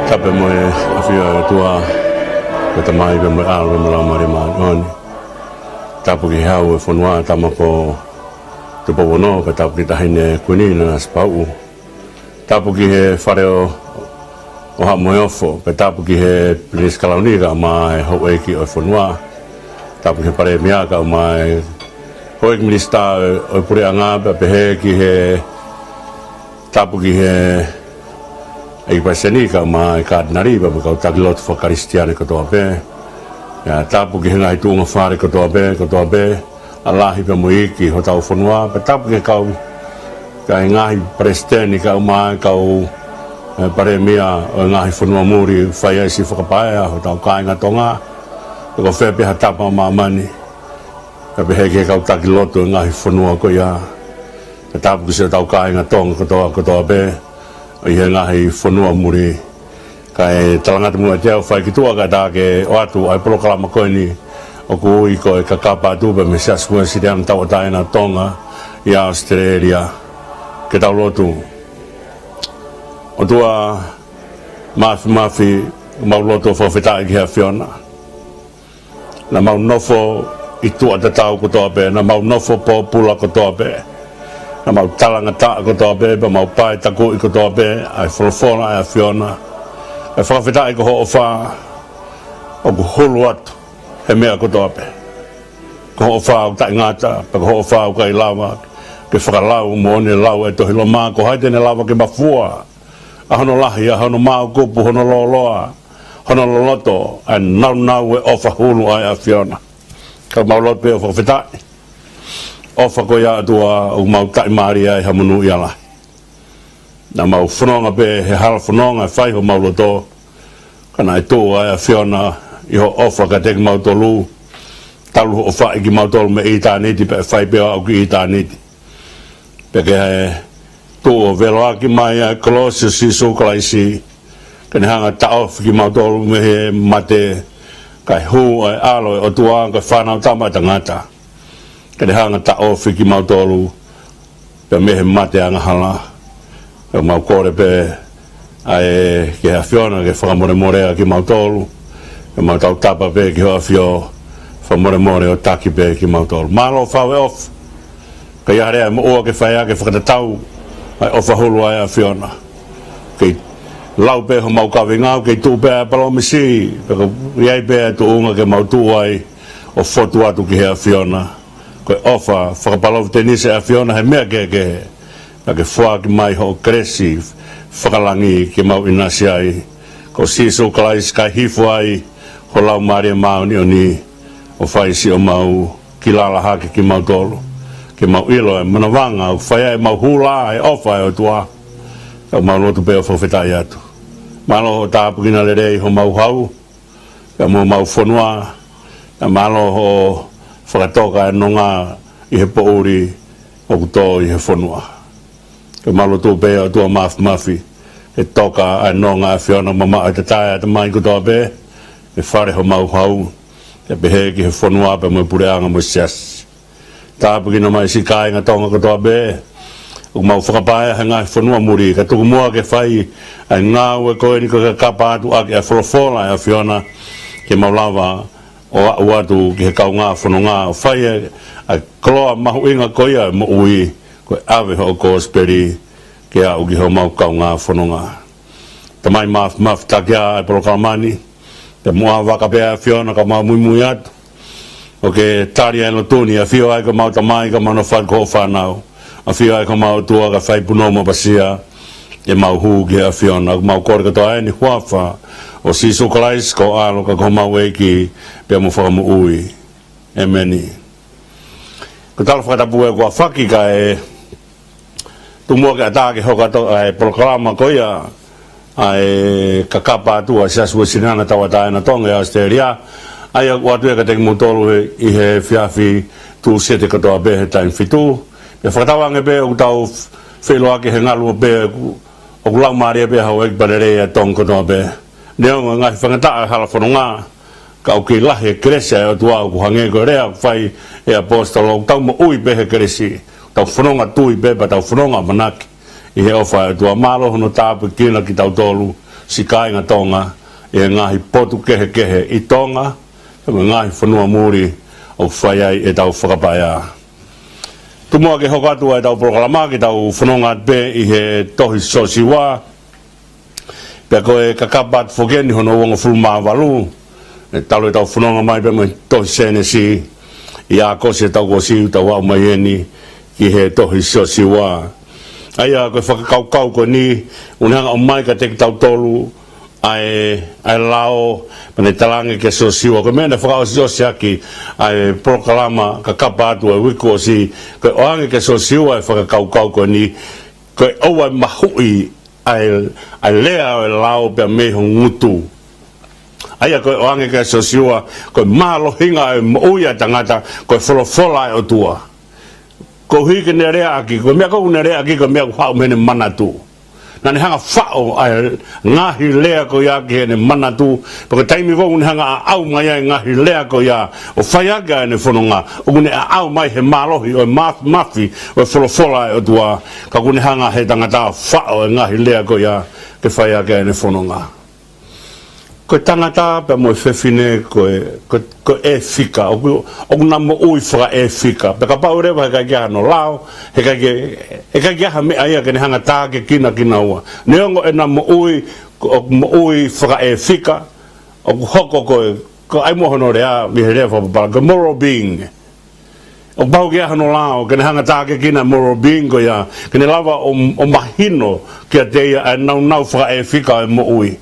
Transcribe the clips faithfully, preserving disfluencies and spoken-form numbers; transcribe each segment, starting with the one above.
Tapu mo e ʻafio ʻa e ʻOtua, ko e Tamai pea mo e ʻAlo pea mo e Laumālie Māʻoniʻoni. Tapu ki he Hau ʻo e fonua, Tama ko Tupou Ono, pea tapu ki he Taʻahine Kuini Nanasipauʻu. Tapu ki he Fale ʻo, ʻo Haʻa Moheofo, pea tapu ki he Pilinisi Kalauni kae ʻumaʻā e houʻeiki ʻo e fonua. Tapu ki he Palēmia kae ʻumaʻā e houʻeiki minisitā ʻo, ʻo e puleʻanga, pea pehē ki he, tapu ki he ʻEiki Palesiteni kae ʻumaʻā e Katinali pea mo e kau taki lotu fakakalisitiane kotoa pē. Pea tapu ki he ngaahi tuʻunga fale kotoa pē, kotoa pē, ʻa lahi pea mo iiki hotau fonua, pea tapu ki he kau, ki he ngaahi palesiteni kae ʻumaʻā e kau, e, palēmia ʻo e ngaahi fonua muli, fai ai siʻi fakapaea hotau kāinga Tonga, pe ko fē pē ha tapa ʻo māmani. Pea pehē ki he kau taki lotu ʻo e ngaahi fonua ko ia. Pea tapu ki siʻotau kāinga Tonga kotoa, kotoa pē, ʻi he ngaahi fonua muli. Kae talangata muʻa ʻiate au fai ki tuʻa kae ʻatā ke ʻoatu ʻa e polokalama ko eni ʻoku ui ko e Kakapa Atu pē mei he Siasi Uēsiliana Tauʻatāina ʻo Tonga ʻi ʻAositelēlia. Ke tau lotu. ʻOtua Māfimafi, mau lotu ʻo fakafetaʻi ki he ʻAfiona. Naʻa mau nofo ʻi tuʻa tatau kotoa pē, naʻa mau nofo pōpula kotoa pē, naʻa mau talangataʻa kotoa pē, pea mau paetakuʻi kotoa pē ʻa e folofola ʻa e ʻAfiona. ʻE fakafetaʻi ko hoʻo ʻofa ʻoku hulu atu he meʻa kotoa pē. Ko hoʻo ʻofa ʻoku taʻengata, pea ko hoʻo ʻofa ʻoku ʻikai lava ke fakalau, moʻoni e lau ʻa e tohi Loma, ko hai te ne lava ke mafua ʻa hono lahi, ʻa hono māukupu, hono lōloa, hono loloto, ʻa e nāunau ʻo e ʻofa hulu ʻa e ʻAfiona. Ka mau lotu pē ʻo fakafetaʻi. ʻOfa ko ia ʻOtua ʻoku mau taʻimālie ai ha monūʻia lahi. Naʻa mau fononga pē he hala fononga ʻe fai homau loto. Ka naʻe tuʻu ʻa e ʻAfiona ʻi hoʻo ʻofa kiate kimautolu. Talu hoʻo faʻi kimautolu mei ʻitāniti pea ʻe fai pē ʻo aʻu ki ʻitāniti. Pea ke tuʻu ʻo veloʻaki mai ʻa e kolosi ʻo Sīsū Kalaisi, ke ne hanga ʻo taʻofi kimautolu mei he mate, kae hū ʻa e ʻAlo ʻo e ʻOtua ko e Fanautama ʻa Tangata, ke ne hanga ʻo taʻofi kimautolu pea mei he mate angahala. Pea mau kole pē ʻa e, ki he ʻAfiona ke fakamolemoleʻi kimautolu. Pea mau tautapa pē ki hoʻo ʻAfio, fakamolemole ʻo taki pē kimautolu. Mālō Fau ʻe ʻOfa. Ka ʻi ai ha lea ʻe moʻua ke fai ʻaki e fakatatau ʻa e ʻofa hulu ʻa e ʻAfiona. Kei lau pē homau kaveinga, kei tuʻu pē ʻa e palōmesi, pea ʻoku ʻi ai pē ʻa e tuʻunga ke mau tuʻu ai ʻo fotu atu ki he ʻAfiona. Ko e ʻofa fakapalōfitenisi ʻa e ʻAfiona he meʻa kehekehe. Naʻa ke foaki mai hoʻo kelesi fakalangi ke mau ʻinasi ai. Ko Sīsū Kalaisi kae hifo ai ho Laumālie Māʻoniʻoni ʻo fai siʻomau kilala hake kimautolu. Ke mau ʻilo e manavanga ʻoku fai ai ʻemau hula he ʻofa ʻa e ʻOtua. Ka mau lotu pē ʻo fakafetaʻi atu. Mālō hoʻo tāpuekina lelei homau hau, pea mo homau fonua, pea mālō hoʻo fakatoka e nonga ʻi he poʻuli ʻoku tō ʻi he fonua. Ka mau lotu pē ʻOtua Māfimafi, ke toka ʻa e nonga ʻa e ʻAfiona mamaʻo he tatae ʻa e ʻatamai kotoa pē, he fale homau hau, pea pehē ki he fonua pea mo e puleʻanga mo e siasi. Tāpuekina mai siʻi kāinga Tonga kotoa pē, ʻoku mau fakapaea he ngaahi fonua muli, ka tuku muʻa ke fai ʻa e ngāue ko eni ko e Kakapa Atu ʻaki ʻa e folofola ʻa e ʻAfiona, ke mau lava ʻo aʻu atu ki he kaungā fononga, ʻo fai ʻa e, ʻa e koloa mahuʻinga ko ia ʻo e moʻui, ko e ʻave hoʻo kosipeli ke aʻu ki homau kaungā fononga. Tamai Māfimafi, takiā ʻa e polokalama ni, pea muʻa vaka pē ʻa e ʻAfiona ka mau muimui atu. ʻOku ke tali ʻa e lotu ni, ʻafio ai ko homau tamai, ka mau nofo atu ko hoʻo fānau. ʻAfio ai ko homau ʻOtua kae fai punou mapasia ʻemau hū ki he ʻAfiona. Mau kole kotoa eni ʻi he huafa ʻo Sīsū Kalaisi ko ho ʻAlo ka ko homau ʻEiki pea mo Fakamoʻui. ʻEmeni. Ko e tala fakatapu ē kuo fai kae tuku muʻa ke ʻatā ke hoko atu ʻa e polokalama ko ia ʻa e Kakapa Atu ʻa e Siasi Uēsiliana Tauʻatāina ʻo Tonga ʻi ʻAositelēlia. ʻA ia ʻoku ʻoatu ia kiate kimoutolu he, ʻi he efiafi Tūsite kotoa pē he taimi fitu. Pea fakatauange pē ʻoku tau feʻiloaki he ngaluope ʻoku, ʻoku laumālie pē houʻeiki pea lelei ʻa Tonga kotoa pē. Neongo e ngaahi faingataʻa ʻa e hala fononga, ka ʻoku kei lahi e kelesi ʻa e ʻOtua ʻoku hangē ko e lea ʻoku fai ʻe he ʻaposetolo, ʻoku tau moʻui pē he kelesi, tau fononga tui pē, pea tau fononga ʻamanaki ʻi he ʻofa ʻa e ʻOtua. Mālō hono tāpuekina kitautolu, siʻi kāinga Tonga ʻi he ngaahi potu kehekehe ʻi Tonga, pea mo e ngaahi fonua muli ʻoku fai ai ʻetau fakapaea. Tuku muʻa ke hoko atu ʻa ʻetau polokalama ke tau fononga atu pē ʻi he tohi Siosiua, pea ko e kakapa atu foki eni hono uongofulu mā valu, ʻe talu ʻetau fononga mai pē mo e tohi Sēnesi ʻi ʻAokosi ʻo e taʻu kuo ʻosi, tau aʻu mai eni ki he tohi Siosiua. ʻA ia ko e fakakaukau ko eni, ʻoku ne hanga ʻo ʻomai kiate kitautolu ʻa e, ʻa e lao, pea ne talaange kia Siosiua. Ko e meʻa naʻe fakaʻosiʻosi ʻaki ʻa e polokalama kakapa atu ʻo e uike kuo ʻosi, ko e ʻoange kia Siosiua e fakakaukau ko eni, ko e ʻoua ʻe mahuʻi ʻa e, ʻa e lea ʻo e lao pea mei ho ngutu. ʻA ia ko e ʻoange kia Siosiua, ko e mālohinga ʻo e moʻui ʻa e tangata, ko e folofola ʻa e ʻOtua. Koeʻuhi ke ne leaʻaki, ko e meʻa ko ē ʻoku ne leaʻaki, ko e meʻa ʻoku haʻu mei heʻene manatu. Naʻa ne hanga ʻo faʻo ʻa e ngaahi lea ko ia ki heʻene manatu, pea ko e taimi ko ē ʻoku ne hanga ʻo ʻaʻau mai ai e ngaahi lea ko ia ʻo fai ʻaki ʻa ʻene fononga, ʻoku ne ʻaʻau mai he mālohi ʻo e ma-, mafi ʻo e folofola ʻa e ʻOtua, ka ʻoku ne hanga he tangata ʻo faʻo e ngaahi lea ko ia ke fai ʻaki ʻa ʻene fononga. Ko e tangata pea mo e fefine ko e, ko, ko e ʻēfika, ʻoku, ʻoku na moʻui fakaʻēfika. Pea kapau leva he ʻikai ke ʻi ai hano lao, he ʻikai ke, he ʻikai ke ʻi ai ha meʻa ia ke ne hanga ʻo tākiekina kinaua. Neongo ʻena moʻui, ko, ʻoku moʻui fakaʻēfika, ʻoku hoko ko e, ko e ʻai muʻa hono lea, ʻi he lea fakapapālangi, ko e moral being. ʻOku pau ke ʻi ai hano lao, ke ne hanga ʻo tākiekina e moral being ko ia, ke ne lava ʻo, ʻo mahino kiate ia ʻa e nāunau fakaʻēfika ʻo e moʻui.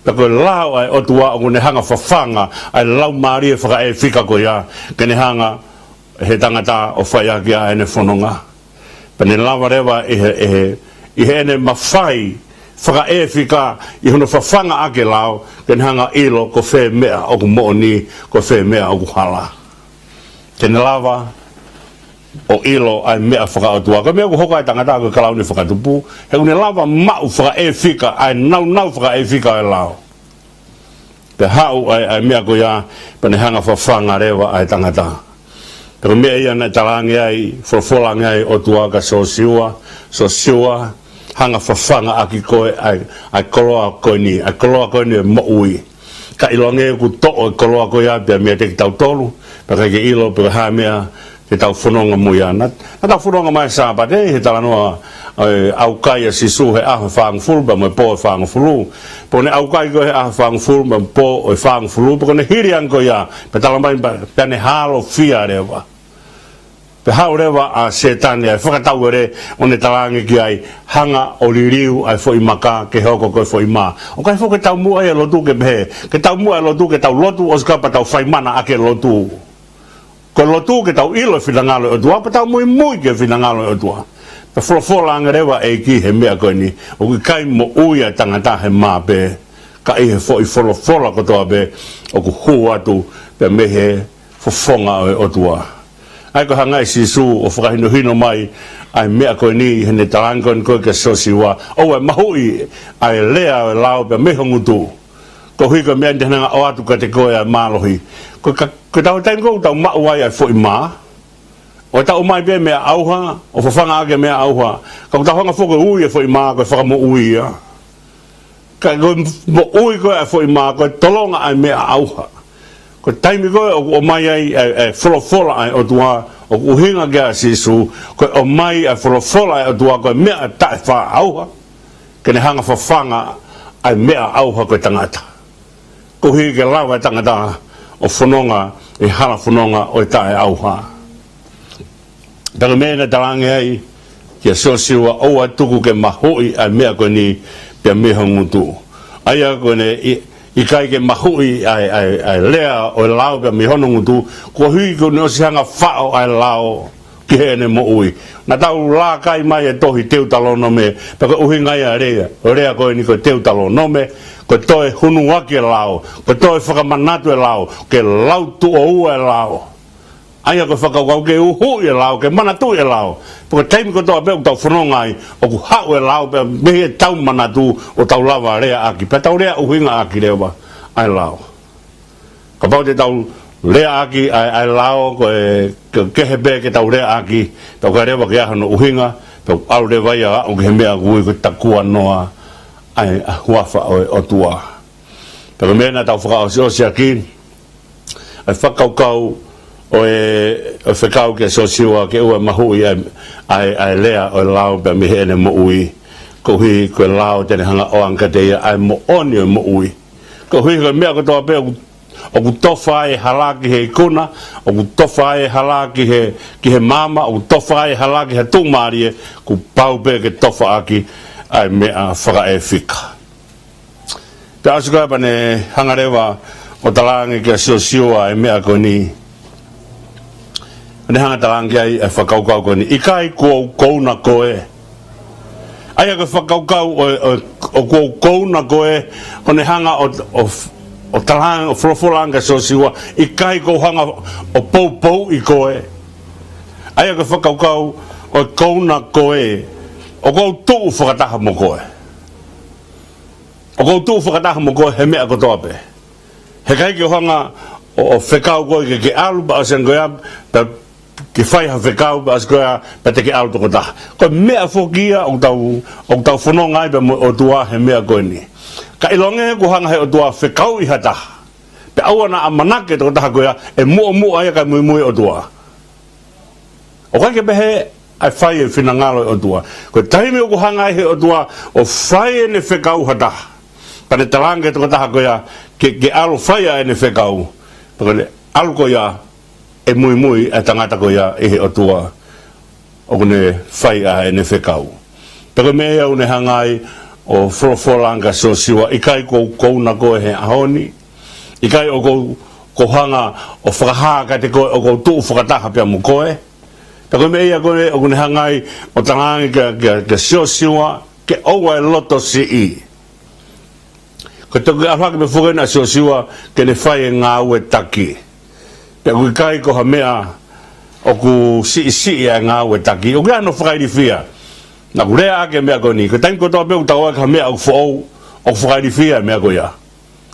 Pea ko e lao ʻa e ʻOtua ʻoku ne hanga ʻo fafanga ʻa e laumālie fakaʻēfika ko ia, ke ne hanga he tangata ʻo fai ʻaki ʻa ʻene fononga. Pea ne lava leva ʻi he, ʻi he, ʻi heʻene mafai fakaʻēfika ʻi hono fafanga ʻaki e lao, ke ne hanga ʻo ʻilo ko fē meʻa ʻoku moʻoni, ko fē meʻa ʻoku hala. Ke ne lava ʻo ʻilo ʻa e meʻa fakaʻotua. Ko e meʻa ʻoku hoko ai e tangata ko e kalauni fakatupu, he ʻoku ne lava ʻo maʻu fakaʻēfika ʻa e nāunau fakaʻēfika ʻo e lao. Pea haʻu ʻa e, ʻa e meʻa ko ia, pea ne hanga ʻo fafanga leva ʻa e tangata. Pea ko e meʻa ia naʻe talaange ai, folofola ange ai ʻOtua kia Siosiua, Siosiua, hanga ʻo fafanga ʻaki koe ʻa e, ʻa e koloa ko eni, ʻa e koloa ko eni ʻo e moʻui. Ka ʻiloange ʻoku toʻo e koloa ko ia pea meiate kitautolu, pea ʻikai ke ʻilo pe ko e hā e meʻa te tau fononga mo ia. Naʻa, naʻa tau fononga mai he Sāpate, he talanoa ʻo e ʻaukai ʻa Sīsū he ʻaho ʻe fāngofulu, pea mo e pō ʻe fāngofulu. Pea ko ʻene ʻaukai ko ē he ʻaho ʻe fāngofulu, pea mo e pō ʻe fāngofulu, pea ko ʻene hili ange ko ia, pea tala mai pea, pea ne hālofia leva. Pea haʻu leva ʻa Sētane ʻo fakatauele ʻo ne talaange ki ai, hanga ʻo liliu ʻa e foʻi maka ke hoko ko e foʻi mā. ʻOku ʻikai foki ke taumuʻa ia e lotu ke pehē, ke taumuʻa e lotu ke tau lotu ʻosi ka pea tau fai mana ʻaki e lotu. Ko e lotu ke tau ʻilo e finangalo ʻo e ʻOtua, pea tau muimui ki he finangalo ʻo e ʻOtua. Pea folofola ange leva e ʻEiki he meʻa ko eni, ʻoku ʻikai moʻui ʻa e tangata he mā pē, ka ʻi he foʻi folofola kotoa pē ʻoku hū atu pea mei he fofonga ʻo e ʻOtua. ʻA ia ko e hanga ʻe Sīsū ʻo fakahinohino mai ʻa e meʻa ko eni ʻi heʻene talaange ko eni ko ē kia Siosiua, ʻoua ʻe mahuʻi ʻa e lea ʻo e lao pea mei ho ngutu. Koeʻuhi ko e meʻa eni te ne hanga ʻo ʻoatu kiate koe ʻa e mālohi. Ko e ka, ko e taimi ko ē ʻoku tau maʻu ai ʻa e foʻi mā, ʻoku tau ʻomai pē meʻa ʻauha, ʻo fafanga ʻaki e meʻa ʻauha. Ka ʻoku tau hanga foki ʻo ui e foʻi mā ko e fakamoʻui ia. Ka ko e moʻui ko ē ʻa e foʻi mā, ko e tolonga ʻa e meʻa ʻauha. Ko e taimi ko ē ʻoku ʻomai ai ʻa e, ʻa e folofola ʻa e ʻOtua, ʻoku ʻuhinga ki ai ʻa Sīsū, ko e ʻomai ʻa e folofola ʻa e ʻOtua, ko e meʻa taʻefaʻaʻauha, ke ne hanga ʻo fafanga ʻa e meʻa ʻauha ko e tangata. Koeʻuhi ke lava e tangata ʻo fononga ʻi he hala fononga ʻo e taʻeʻauha. Pea ko e meʻa naʻe talaange ai kia Siosiua, ʻoua ʻe tuku ke mahuʻi ʻa e meʻa ko eni pea mei ho ngutu. ʻA ia ko ʻene ʻi, ʻikai ke mahuʻi ʻa e, ʻa e, ʻa e lea ʻo e lao pea mei hono ngutu, koeʻuhi kuo ne ʻosi hanga ʻo faʻo ʻa e lao ki heʻene moʻui. Naʻa tau laka mai e tohi Teutalōnome, pea ko e ʻuhinga ia e lea, ʻo e lea ko eni ko e Teutalōnome, ko e toe hunuaki e lao, ko e toe fakamanatu e lao, ke lau tuʻo ua e lao. ʻA ia ko e fakakaukau ke uhuʻi e lao, ke manatuʻi e lao. Pea ko e taimi kotoa pē ʻoku tau fononga ai, ʻoku haʻu e lao pea mei heʻetau manatu ʻo tau lava ʻo leaʻaki, pea tau lea ʻuhinga ʻaki leva ʻa e lao. Kapau te tau leaʻaki ʻa e, ʻa e lao ko e, ke, kehe pē ke tau leaʻaki, tau ʻikai leva ke ʻi ai hano ʻuhinga, tau ʻalu leva ia ʻo aʻu ki he meʻa ʻoku ui ko e takuanoa. ʻa e huafa ʻo e ʻOtua. Pea ko e meʻa naʻa tau fakaʻosiʻosiʻaki, ʻa e fakakaukau ʻo e, ʻo e fekau kia Siosiua ke ʻoua ʻe mahuʻi ʻa e, ʻa e, ʻa e lea ʻo e lao pea mei heʻene moʻui. Koeʻuhi ko e lao te ne hanga ʻo ʻoange kiate ia ʻa e moʻoni ʻo e moʻui. Koeʻuhi ko e meʻa kotoa pē ʻoku, ʻoku tofa ai e hala ki he ikuna, ʻoku tofa ai e hala ki he, ki he maama, ʻoku tofa ai e hala ki he tuʻumālie, kuo pau pē ke tofa ʻaki ʻa e meʻa fakaʻefika. Pea ʻosi ko ia pea ne hanga leva ʻo talaange kia Siosiua e meʻa ko eni. Ne hanga talaange ai e fakakaukau ko eni. ʻIkai kuo u kouna koe. ʻA ia ko e fakakaukau ʻo, ʻo, ʻo kuo u kouna koe, ʻo ne hanga ʻo, ʻo, ʻo talaange, ʻo folofola ange kia Siosiua, ʻikai ko u hanga ʻo poupouʻi koe. ʻA ia ko e fakakaukau ʻo e kouna koe, ʻoku ou tuʻu fakataha mo koe. ʻOku ou tuʻu fakataha mo koe he meʻa kotoa pē. Heʻikai ke u hanga ʻo, ʻo fekau koe ke, ke ʻalu pea ʻosi ange ko ia, pea ke fai ha fekau pea ʻosi ko ia, pea te ke ʻalu tokotaha. Ko e meʻa foki ia ʻoku tau, ʻoku tau fononga ai pea mo e ʻOtua he meʻa ko eni. Ka ʻilonga kuo hanga he ʻOtua ʻo fekauʻi ha taha, pea ʻoua naʻa ʻamanaki e tokotaha ko ia ʻe muʻomuʻa ia kae muimui e ʻOtua. ʻOku ʻikai ke pehē ʻa e fai e finangalo ʻo e ʻOtua. Ko e taimi ʻoku hanga ai he ʻOtua ʻo fai ʻene fekau ha taha, pea ne talaange ki he tokotaha ko ia ke, ke ʻalu ʻo fai ʻa ʻene fekau. Pea ko ʻene ʻalu ko ia ʻe muimui ʻa e tangata ko ia ʻi he ʻOtua ʻoku ne fai ʻa ʻene fekau. Pea ko e meʻa ia ʻoku ne hanga ai ʻo folofola ange kia Siosiua, ʻikai ko u kouna koe he ʻaho ni. ʻIkai ʻoku ou, ko u hanga ʻo fakahā kiate koe ʻoku ou tuʻu fakataha pea mo koe. Pea ko e meʻa ia ko ē ʻoku ne hanga ai ʻo talaange kia, kia, kia Siosiua ke ʻoua ʻe loto siʻi. Ko e toki ʻalu hake pē foki eni ʻa Siosiua ke ne fai e ngāue taki. Pea ʻoku ʻikai ko ha meʻa ʻoku siʻisiʻi ʻa e ngāue taki. ʻOku ʻi ai hano fakailifia. Naʻa ku lea ʻaki e meʻa ko eni. Ko e taimi kotoa pē ʻoku tau ʻai ha meʻa ʻoku foʻou, ʻoku fakailifia e meʻa ko ia.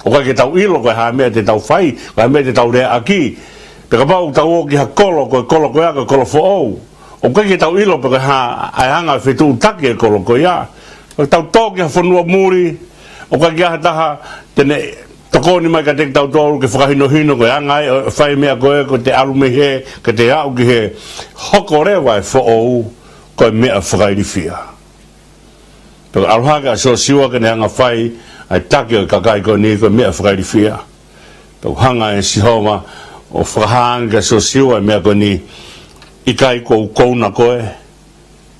ʻOku ʻikai ke tau ʻilo ko e hā e meʻa te tau fai, ko e hā e meʻa te tau lea ʻaki. Pea kapau ʻoku tau ō ki ha kolo, ko e kolo ko ia, ko e kolo foʻou. ʻOku ʻikai ke tau ʻilo pe ko e hā ʻa e anga e fetuʻutaki e kolo ko ia. ʻOku tau tō ki ha fonua muli, ʻoku ʻikai ke ʻi ai ha taha te ne tokoni mai kiate kitautolu ke fakahinohino ko e anga ē ʻo e fai e meʻa ko ē, ko ʻete ʻalu mei hē, ko ʻete aʻu ki hē, hoko leva e foʻou ko e meʻa fakailifia. Pea ʻalu hake ʻa Siosiua ke ne hanga ʻo fai ʻa e taki ʻo e kakai ko eni ko e meʻa fakailifia. Pea hanga ʻe Sihova ʻo fakahā ange kia Siosiua e meʻa ko eni, ʻikai ko u kouna koe.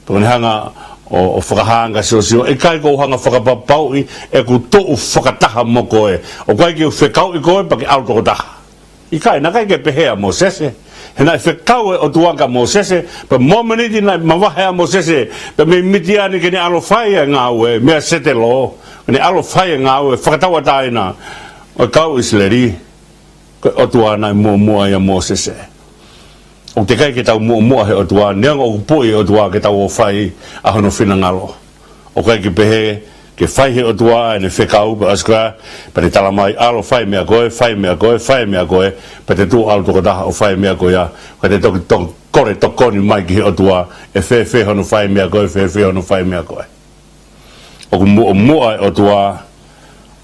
Pea ne hanga ʻo, ʻo fakahā ange kia Siosiua, ʻikai ko u hanga ʻo fakapapauʻi ʻeku tuʻu fakataha mo koe. ʻOku ʻikai ke u fekauʻi koe pea ke ʻalu tokotaha. ʻIkai, naʻe ʻikai ke pehē ʻa Mōsese. He naʻe fekau e ʻOtua kia Mōsese, pea momeniti naʻe mavahe ʻa Mōsese pea mei Mitiani ke ne ʻalu ʻo fai e ngāue, meia Setelo, ke ne ʻalu ʻo fai e ngāue fakatauʻatāina ʻo e kau ʻIsileli, ko e ʻOtua naʻe muʻomuʻa ʻia Mōsese. ʻOku teʻeki ai ke tau muʻomuʻa he ʻOtua, neongo ʻoku puʻi e ʻOtua ke tau ō ʻo fai ʻa hono finangalo. ʻOku ʻikai ke pehē, ke fai he ʻOtua ʻene fekau, pea ʻosi ko ia, pea ne tala mai, ʻalu ʻo fai meʻa ko ē, fai meʻa ko ē, fai meʻa ko ē, pea te tuʻu ʻalu tokotaha ʻo fai meʻa ko ia, ka te toki to-, kole tokoni mai ki he ʻOtua, ʻe fēfē hono fai meʻa ko ē, fēfē hono fai meʻa ko ē. ʻOku muʻomuʻa e ʻOtua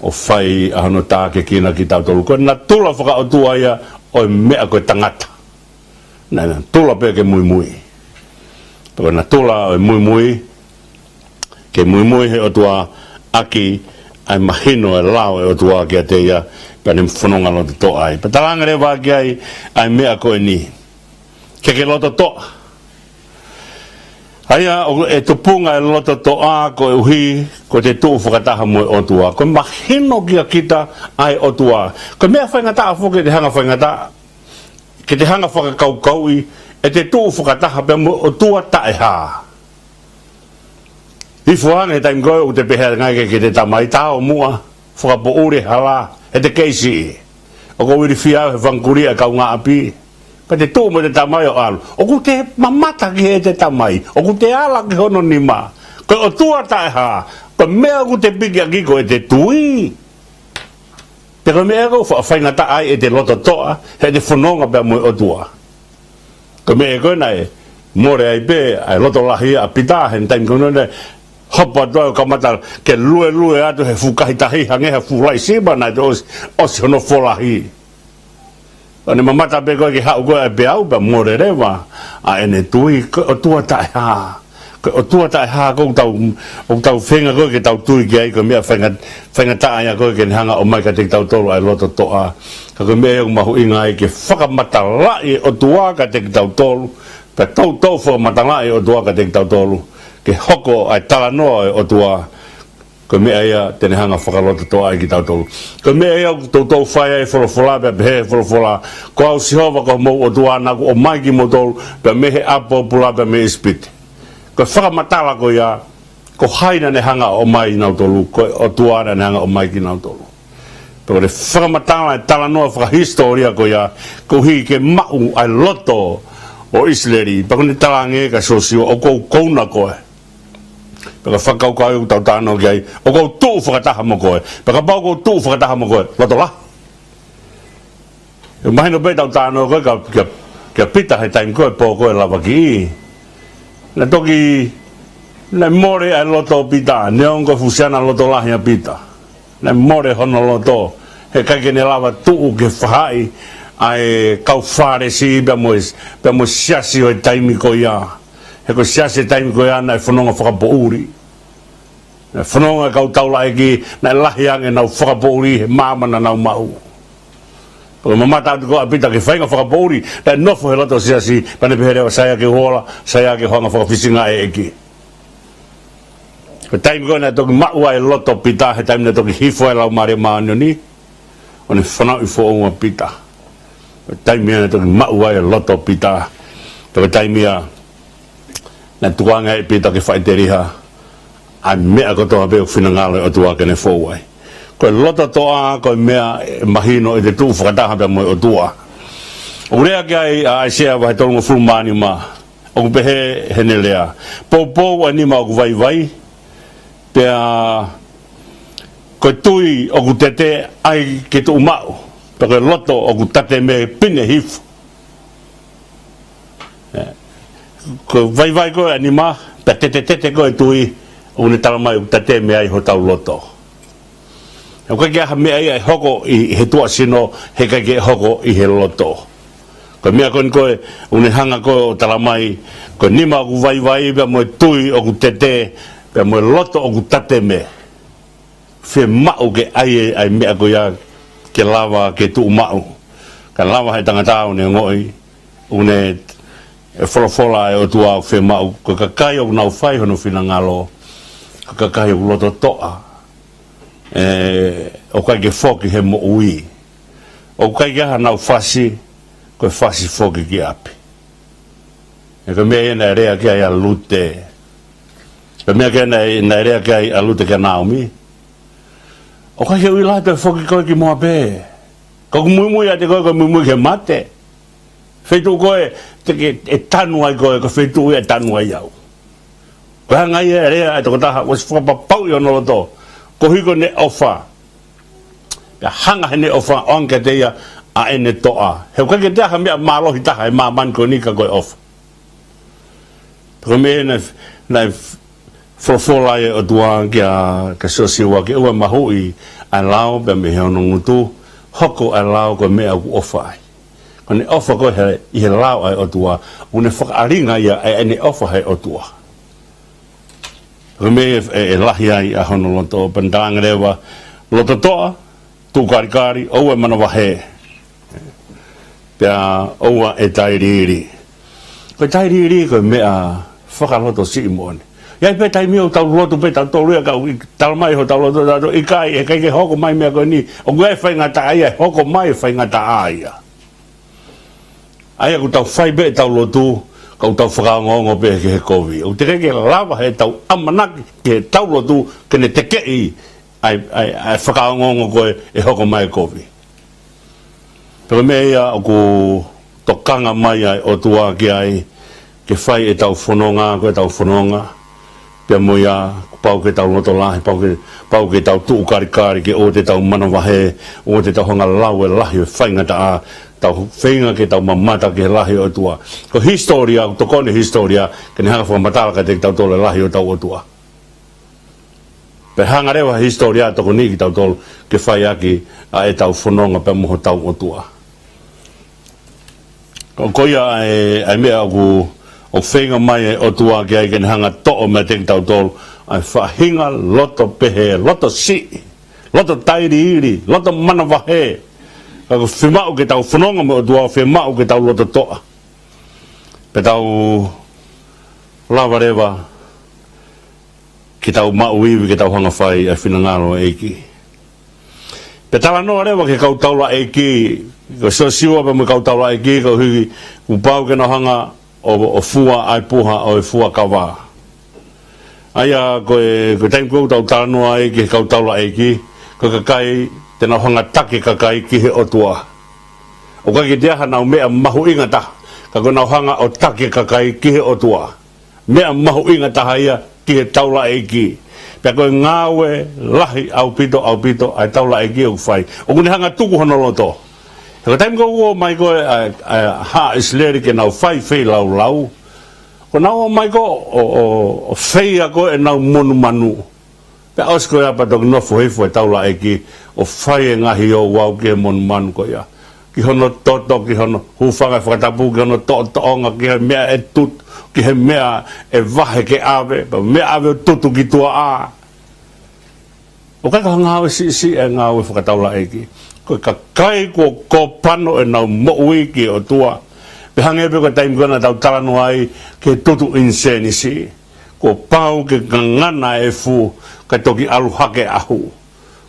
ʻo fai ʻa hono tākiekina kitautolu. Ko e natula fakaʻotua ia ʻo e meʻa ko e tangata. Naʻe natula pē ke muimui. Pea ko e natula ʻo e muimui, ke muimui he ʻOtua ʻaki ʻa e mahino e lao e ʻOtua kiate ia, pea ne fononga lototoʻa ai. Pea talaange leva ki ai ʻa e meʻa ko eni. Ke ke lototoʻa. ʻA ia, ʻoku tupunga e lototoʻa koeʻuhi ko ʻete tuʻu fakataha mo e ʻOtua. Ko e mahino kia kita ʻa e ʻOtua. Ko e meʻa faingataʻa foki ke te hanga ʻo faingataʻa, ke te hanga ʻo fakakaukauʻi ʻete tuʻu fakataha pea mo e ʻOtua taʻehā. Hifo ange he taimi ko ē ʻoku te pehē ange ai ki heʻete tamai, tā ʻo muʻa, fakapoʻuli e hala, he te kei siʻi. ʻOku ou ilifia au he fanga kulī ʻa e kaungāʻapi. Pea te tuʻu mo ʻete tamai ʻo ʻalu. ʻOku te mamata ki heʻete tamai. ʻOku te ala ki hono nima. Ko e ʻOtua taʻehā. Ko e meʻa ʻoku te piki ʻaki ko ʻete tui. Pea ko e meʻa ʻoku fa-, faingataʻa ai ʻete lototoʻa, heʻete fononga pea mo e ʻOtua. Ko e meʻa ko ē naʻe mole ai pē ʻa e loto lahi ʻa Pita he taimi ko ē naʻe Hopo atu ʻo kamata ke luelue atu he fukahi tahi hangē ha fuʻu laʻi siva naʻe ʻosi, ʻosi hono folahi. ʻO ne mamata pē ko ē ke haʻu ko ē ʻa e peau pea mole leva ʻa ʻene tui, ko e ʻOtua taʻehā. Ko e ʻOtua taʻehā ʻoku tau, ʻoku tau feinga ko ē ke tau tui ki ai, ko e meʻa fainga-, faingataʻa ia ko ē ke ne hanga ʻo ʻomai kiate kitautolu ʻa e loto toʻa. Ka ko e meʻa ia ʻoku mahuʻinga ai ke fakamatalaʻi e ʻOtua kiate kitautolu, pea toutou fakamatalaʻi e ʻOtua kiate kitautolu, ke hoko ʻa e talanoa ʻo e ʻOtua ko e meʻa ia te ne hanga fakalototoʻaʻi kitautolu. Ko e meʻa ia ʻoku toutou fai ai e folofola, pea pehē ʻe he folofola, ko au Sihova ko homou ʻOtua naʻa ku ʻomai kimoutolu pea mei he ʻapi pōpula pea mei ʻIsipite. Ko e fakamatala ko ia, ko hai naʻa ne hanga ʻo ʻomai kinautolu, ko e ʻOtua naʻa ne hanga ʻo ʻomai kinautolu. Pea ko e fakamatala e talanoa fakahisitōlia ko ia, koeʻuhi ke maʻu ʻa e loto ʻo ʻIsileli. Pea ko ʻene talaange kia Siosiua, ʻoku ou kouna koe. Pea ko e fakakaukau ʻoku tau talanoa ki ai, ʻoku ou tuʻu fakataha mo koe. Pea kapau ʻoku ou tuʻu fakataha mo koe, loto lahi. ʻE mahino pē ʻetau talanoa ko ē kia, kia, kia Pita he taimi ko ē pō ko ē lavaki. Naʻe toki, naʻe mole ʻa e loto ʻo Pita, neongo ko e fuʻu siana loto lahi ʻa Pita. Naʻe mole hono loto, he ʻikai ke ne lava tuʻu ke faʻahi ʻa e kau Fālesi pea mo e, pea mo e siasi ʻo e taimi ko ia. He ko e siasi ʻo e taimi ko ia naʻe fononga fakapoʻuli. Naʻe fononga e kau taulaʻeiki, naʻe lahi ange ʻenau fakapoʻuli he maama naʻa nau maʻu. Pea ko e mamata atu ko ē ʻa Pita ki he faʻahinga fakapoʻuli naʻe nofo he loto ʻo e siasi, pea ne pehē leva, sai ia ke u hola, sai ia ke u hanga ʻo fakafisingaʻi e ʻEiki. Ko e taimi ko ē naʻe toki maʻu ai e loto ʻo Pita, he taimi naʻe toki hifo ai e Laumālie Māʻoniʻoni, ʻo ne fanauʻi foʻou ʻa Pita. Ko e taimi ia naʻe toki maʻu ai e loto ʻo Pita. Pea ko e taimi ia naʻe tukuange ai ʻe Pita ke faʻiteliha ʻa e meʻa kotoa pē ʻoku finangalo e ʻOtua ke ne fou ai. Ko e loto toʻa, ko e meʻa ʻe mahino ʻete tuʻu fakataha pea mo e ʻOtua. ʻOku lea ki ai ʻa ʻAisea vahe tolungofulu mā nima, ʻoku pehē heʻene lea: Poupou ʻa e nima ʻoku vaivai, pea ko e tui ʻoku tete ʻai ke tuʻu maʻu, pea ko e loto ʻoku tateme pine hifo. ʻE, ko e vaivai ko ē ʻa e nima, pea tetetete ko ē e tui, ʻoku ne talamai ʻoku tateme ai hotau loto. ʻOku ʻikai ke ʻi ai ha meʻa ia ʻe hoko ʻi he tuʻasino, he ʻikai ke hoko ʻi he loto. Ko e meʻa ko eni ko ē ʻoku ne hanga ko ē ʻo talamai, ko e nima ʻoku vaivai, pea mo e tui ʻoku tete, pea mo e loto ʻoku tateme. Fiemaʻu ke ʻai e, ʻa e meʻa ko ia ke lava ke tuʻu maʻu. Ka lava he tangata ʻo ne ongoʻi, ʻoku ne, ʻe folofola e ʻOtua ʻoku fiemaʻu, ko e kakai ʻoku nau fai hono finangalo, ko e kakai ʻoku loto toʻa, ʻe, ʻoku ʻikai ke foki he moʻui. ʻOku ʻikai ke ʻi ai hanau fasi, ko e fasi foki ki ʻapi. ʻE, ko e meʻa ia naʻe lea ki ai ʻa Lute. Ko e meʻa ko ē naʻe, naʻe lea ki ai ʻa Lute kia Naomi. ʻOku ʻikai ke u ʻilo atu ʻe foki koe ki Moape. Ka ʻoku muimui ʻiate koe, ko e muimui ki he mate. Feituʻu ko ē te ke, ʻe tanu ai koe, ko e feituʻu ia ʻe tanu ai au. Ko e hanga ia ʻe lea ʻa e tokotaha, ʻosi fakapapauʻi hono loto, koeʻuhi ko ʻene ʻofa. Pea hanga heʻene ʻofa ʻo ʻoange kiate ia ʻa ʻene toʻa. He ʻoku ʻikai ke toe ʻi ai ha meʻa mālohi taha ʻi he māmani ko eni ka ko e ʻofa. Pea ko e meʻa naʻe, naʻe folofola ai e ʻOtua kia, kia Siosiua ke ʻoua ʻe mahuʻi ʻa e lao pea mei hono ngutu, hoko ʻa e lao ko e meʻa ʻoku ʻofa ai. Ko ʻene ʻofa ko ē he, ʻi he lao ʻa e ʻOtua, ʻoku ne fakaʻalinga ia ʻa ʻene ʻofa he ʻOtua. Ko e meʻa ʻe, ʻe, ʻe lahi ai ʻa hono loto, pea ne talaange leva, loto toʻa, tuʻu kalikali, ʻoua ʻe manavahē. Pea ʻoua ʻe tailiili. Ko e tailiili, ko e meʻa fakaloto siʻi moʻoni. ʻI ai pē taimi ʻoku tau lotu pē tautolu ia ka ʻoku talamai ʻe hotau loto tautolu, ʻikai, ʻe ʻikai ke hoko mai meʻa ko eni, ʻoku ʻi ai e faingataʻa ia, ʻe hoko mai e faingataʻa ia. ʻA ia ʻoku tau fai pē ʻetau lotu, ka ʻoku tau fakaongoongo pē ki he kovi. ʻOku teʻeki ke lava heʻetau ʻamanaki ki heʻetau lotu, ke ne tekeʻi ʻa e, ʻa e, ʻa e fakaongoongo ko ē ʻe hoko mai e kovi. Pea ko e meʻa ia ʻoku tokanga mai ai e ʻOtua ki ai, ke fai ʻetau fononga, ko ʻetau fononga. Pea mo ia, kuo pau ke tau loto lahi, pau ke, pau ke tau tuʻu kalikali, ke ʻoua te tau manavahē, ʻoua te tau hanga ʻo lau e lahi ʻo e faingataʻa, tau feinga ke tau mamata ki he lahi ʻo e ʻOtua. Ko e hisitōlia, ʻoku tokoni e hisitōlia, ke ne hanga ʻo fakamatala kiate kitautolu e lahi ʻo hotau ʻOtua. Pea hanga leva he hisitōlia ʻo tokoniʻi kitautolu ke fai ʻaki ʻa ʻetau fononga pea mo hotau ʻOtua. Ko, ko ia ʻa e, ʻa e meʻa ʻoku, ʻoku feinga mai e ʻOtua ke ʻai ke ne hanga ʻo toʻo meiate kitautolu ʻa e faʻahinga loto pehē, loto siʻi, loto tailiili, loto manavahē. Ka ʻoku fiemaʻu ke tau fononga mo e ʻOtua, fiemaʻu ke tau loto toʻa. Pea tau lava leva ke tau maʻu ivi ke tau hanga ʻo fai ʻa e finangalo ʻo e ʻEiki. Pea talanoa leva ki he kau taulaʻeiki, ko Siosiua pea mo e kau taulaʻeiki, koeʻuhi kuo pau ke nau hanga ʻo, ʻo fua ʻa e puha ʻo e fuakava. ʻA ia ko e, ko e taimi ko ē ʻoku tau talanoa ai ki he kau taulaʻeiki, ko e kakai te nau hanga ʻo taki e kakai ki he ʻOtua. ʻOku ʻikai ke toe ʻi ai haʻanau meʻa mahuʻinga taha, ka ko ʻenau hanga ʻo taki e kakai ki he ʻOtua. Meʻa mahuʻinga taha ia ki he taulaʻeiki. Pea ko e ngāue lahi ʻaupito, ʻaupito ʻa e taulaʻeiki ʻoku fai, ʻoku ne hanga ʻo tuku hono loto. He ko e taimi ko ē ʻoku ō mai ko ē ʻa, ʻa, ʻa Haʻa ʻIsileli ke nau fai feilaulau, ko ʻenau ō mai ko ē ʻo, ʻo, ʻo feia ko ē ʻenau monumanu. Pea ʻosi ko ia pea toki nofo hifo e taulaʻeiki ʻo fai e ngaahi ouau ki he monumanu ko ia, ki hono toto, ki hono hūfanga he fakatapu, ki hono toʻotoʻonga, ki he meʻa ʻe tutu, ki he meʻa ʻe vahe ke ʻave, pea meʻa ʻave ʻo tutu ki tuaʻā. ʻOku ʻikai ko ha ngāue siʻisiʻi e ngāue fakataulaʻeiki. Ko e kakai kuo kōpano ʻenau moʻui ki he ʻOtua. Pea hangē pē ko e taimi ko ē naʻa tau talanoa ai ki he tutu ʻinisēnisi. Kuo pau ke ngangana e efu, kae toki ʻalu hake e ʻahu.